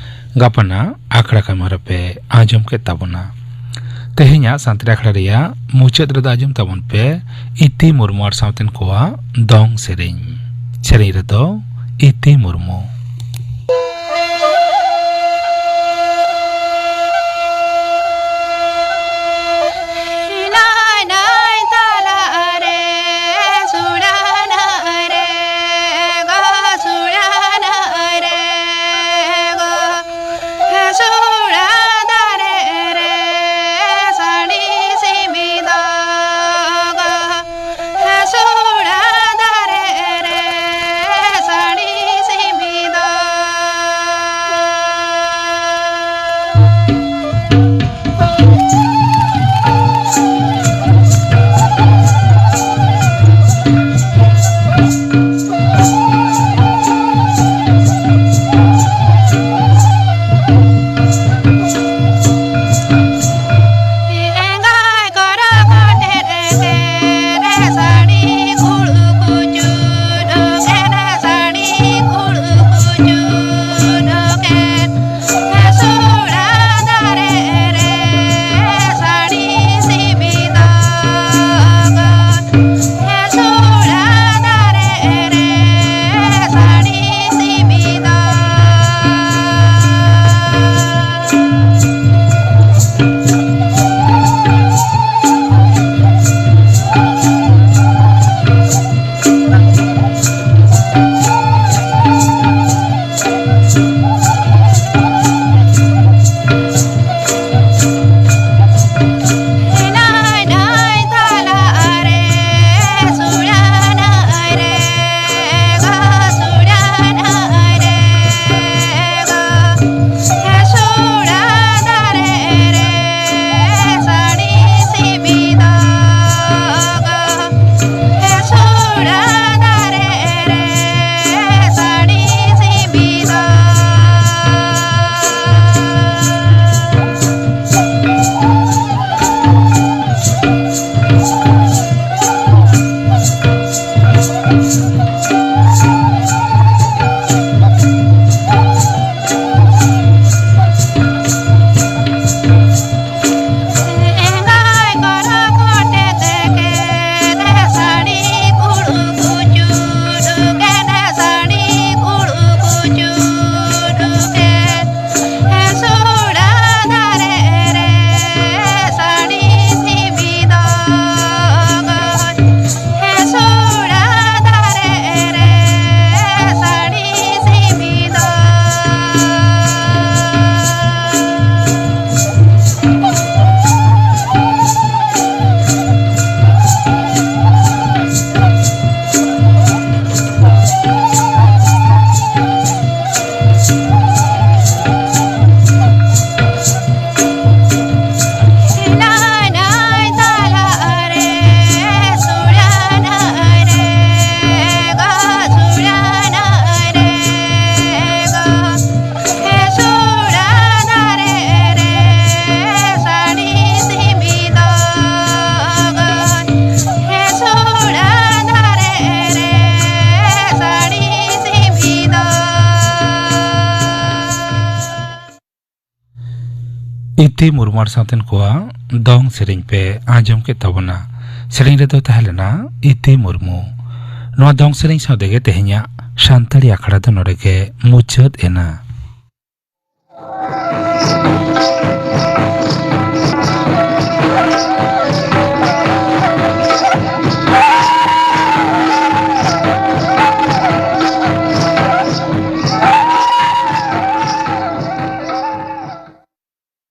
ᱜᱟᱯᱟᱱᱟᱜ ᱟᱠᱷᱲᱟ ᱠᱟᱹᱢᱤᱦᱚᱨᱟ ᱯᱮ ᱟᱸᱡᱚᱢ ᱠᱮᱫ ᱛᱟᱵᱚᱱᱟ᱾ ᱛᱮᱦᱮᱧᱟᱜ ᱥᱟᱱᱛᱟᱲᱤ ᱟᱠᱷᱲᱟ ᱨᱮᱭᱟᱜ ᱢᱩᱪᱟᱹᱫ ᱨᱮᱫᱚ ᱟᱸᱡᱚᱢ ᱛᱟᱵᱚᱱ ᱯᱮ ᱤᱛᱤ ᱢᱩᱨᱢᱩ ᱟᱨ ᱥᱟᱶᱛᱮᱱ ᱠᱚᱣᱟᱜ ᱫᱚᱝ ᱥᱮᱨᱮᱧ᱾ ᱥᱮᱨᱮᱧ ᱨᱮᱫᱚ ᱤᱛᱤ ᱢᱩᱨᱢᱩ᱾ ᱤᱛᱤ ᱢᱩᱨᱢᱩ ᱟᱨ ᱥᱟᱶᱛᱮᱱ ᱠᱚᱣᱟᱜ ᱫᱚᱝ ᱥᱮᱨᱮᱧ ᱯᱮ ᱟᱸᱡᱚᱢ ᱠᱮᱫ ᱛᱟᱵᱚᱱᱟ᱾ ᱥᱮᱨᱮᱧ ᱨᱮᱫᱚ ᱛᱟᱦᱮᱸ ᱞᱮᱱᱟ ᱤᱛᱤ ᱢᱩᱨᱢᱩ᱾ ᱱᱚᱣᱟ ᱫᱚᱝ ᱥᱮᱨᱮᱧ ᱥᱟᱶ ᱛᱮᱜᱮ ᱛᱮᱦᱮᱧᱟᱜ ᱥᱟᱱᱛᱟᱲᱤ ᱟᱠᱷᱲᱟ ᱫᱚ ᱱᱚᱰᱮ ᱜᱮ ᱢᱩᱪᱟᱹᱫ ᱮᱱᱟ᱾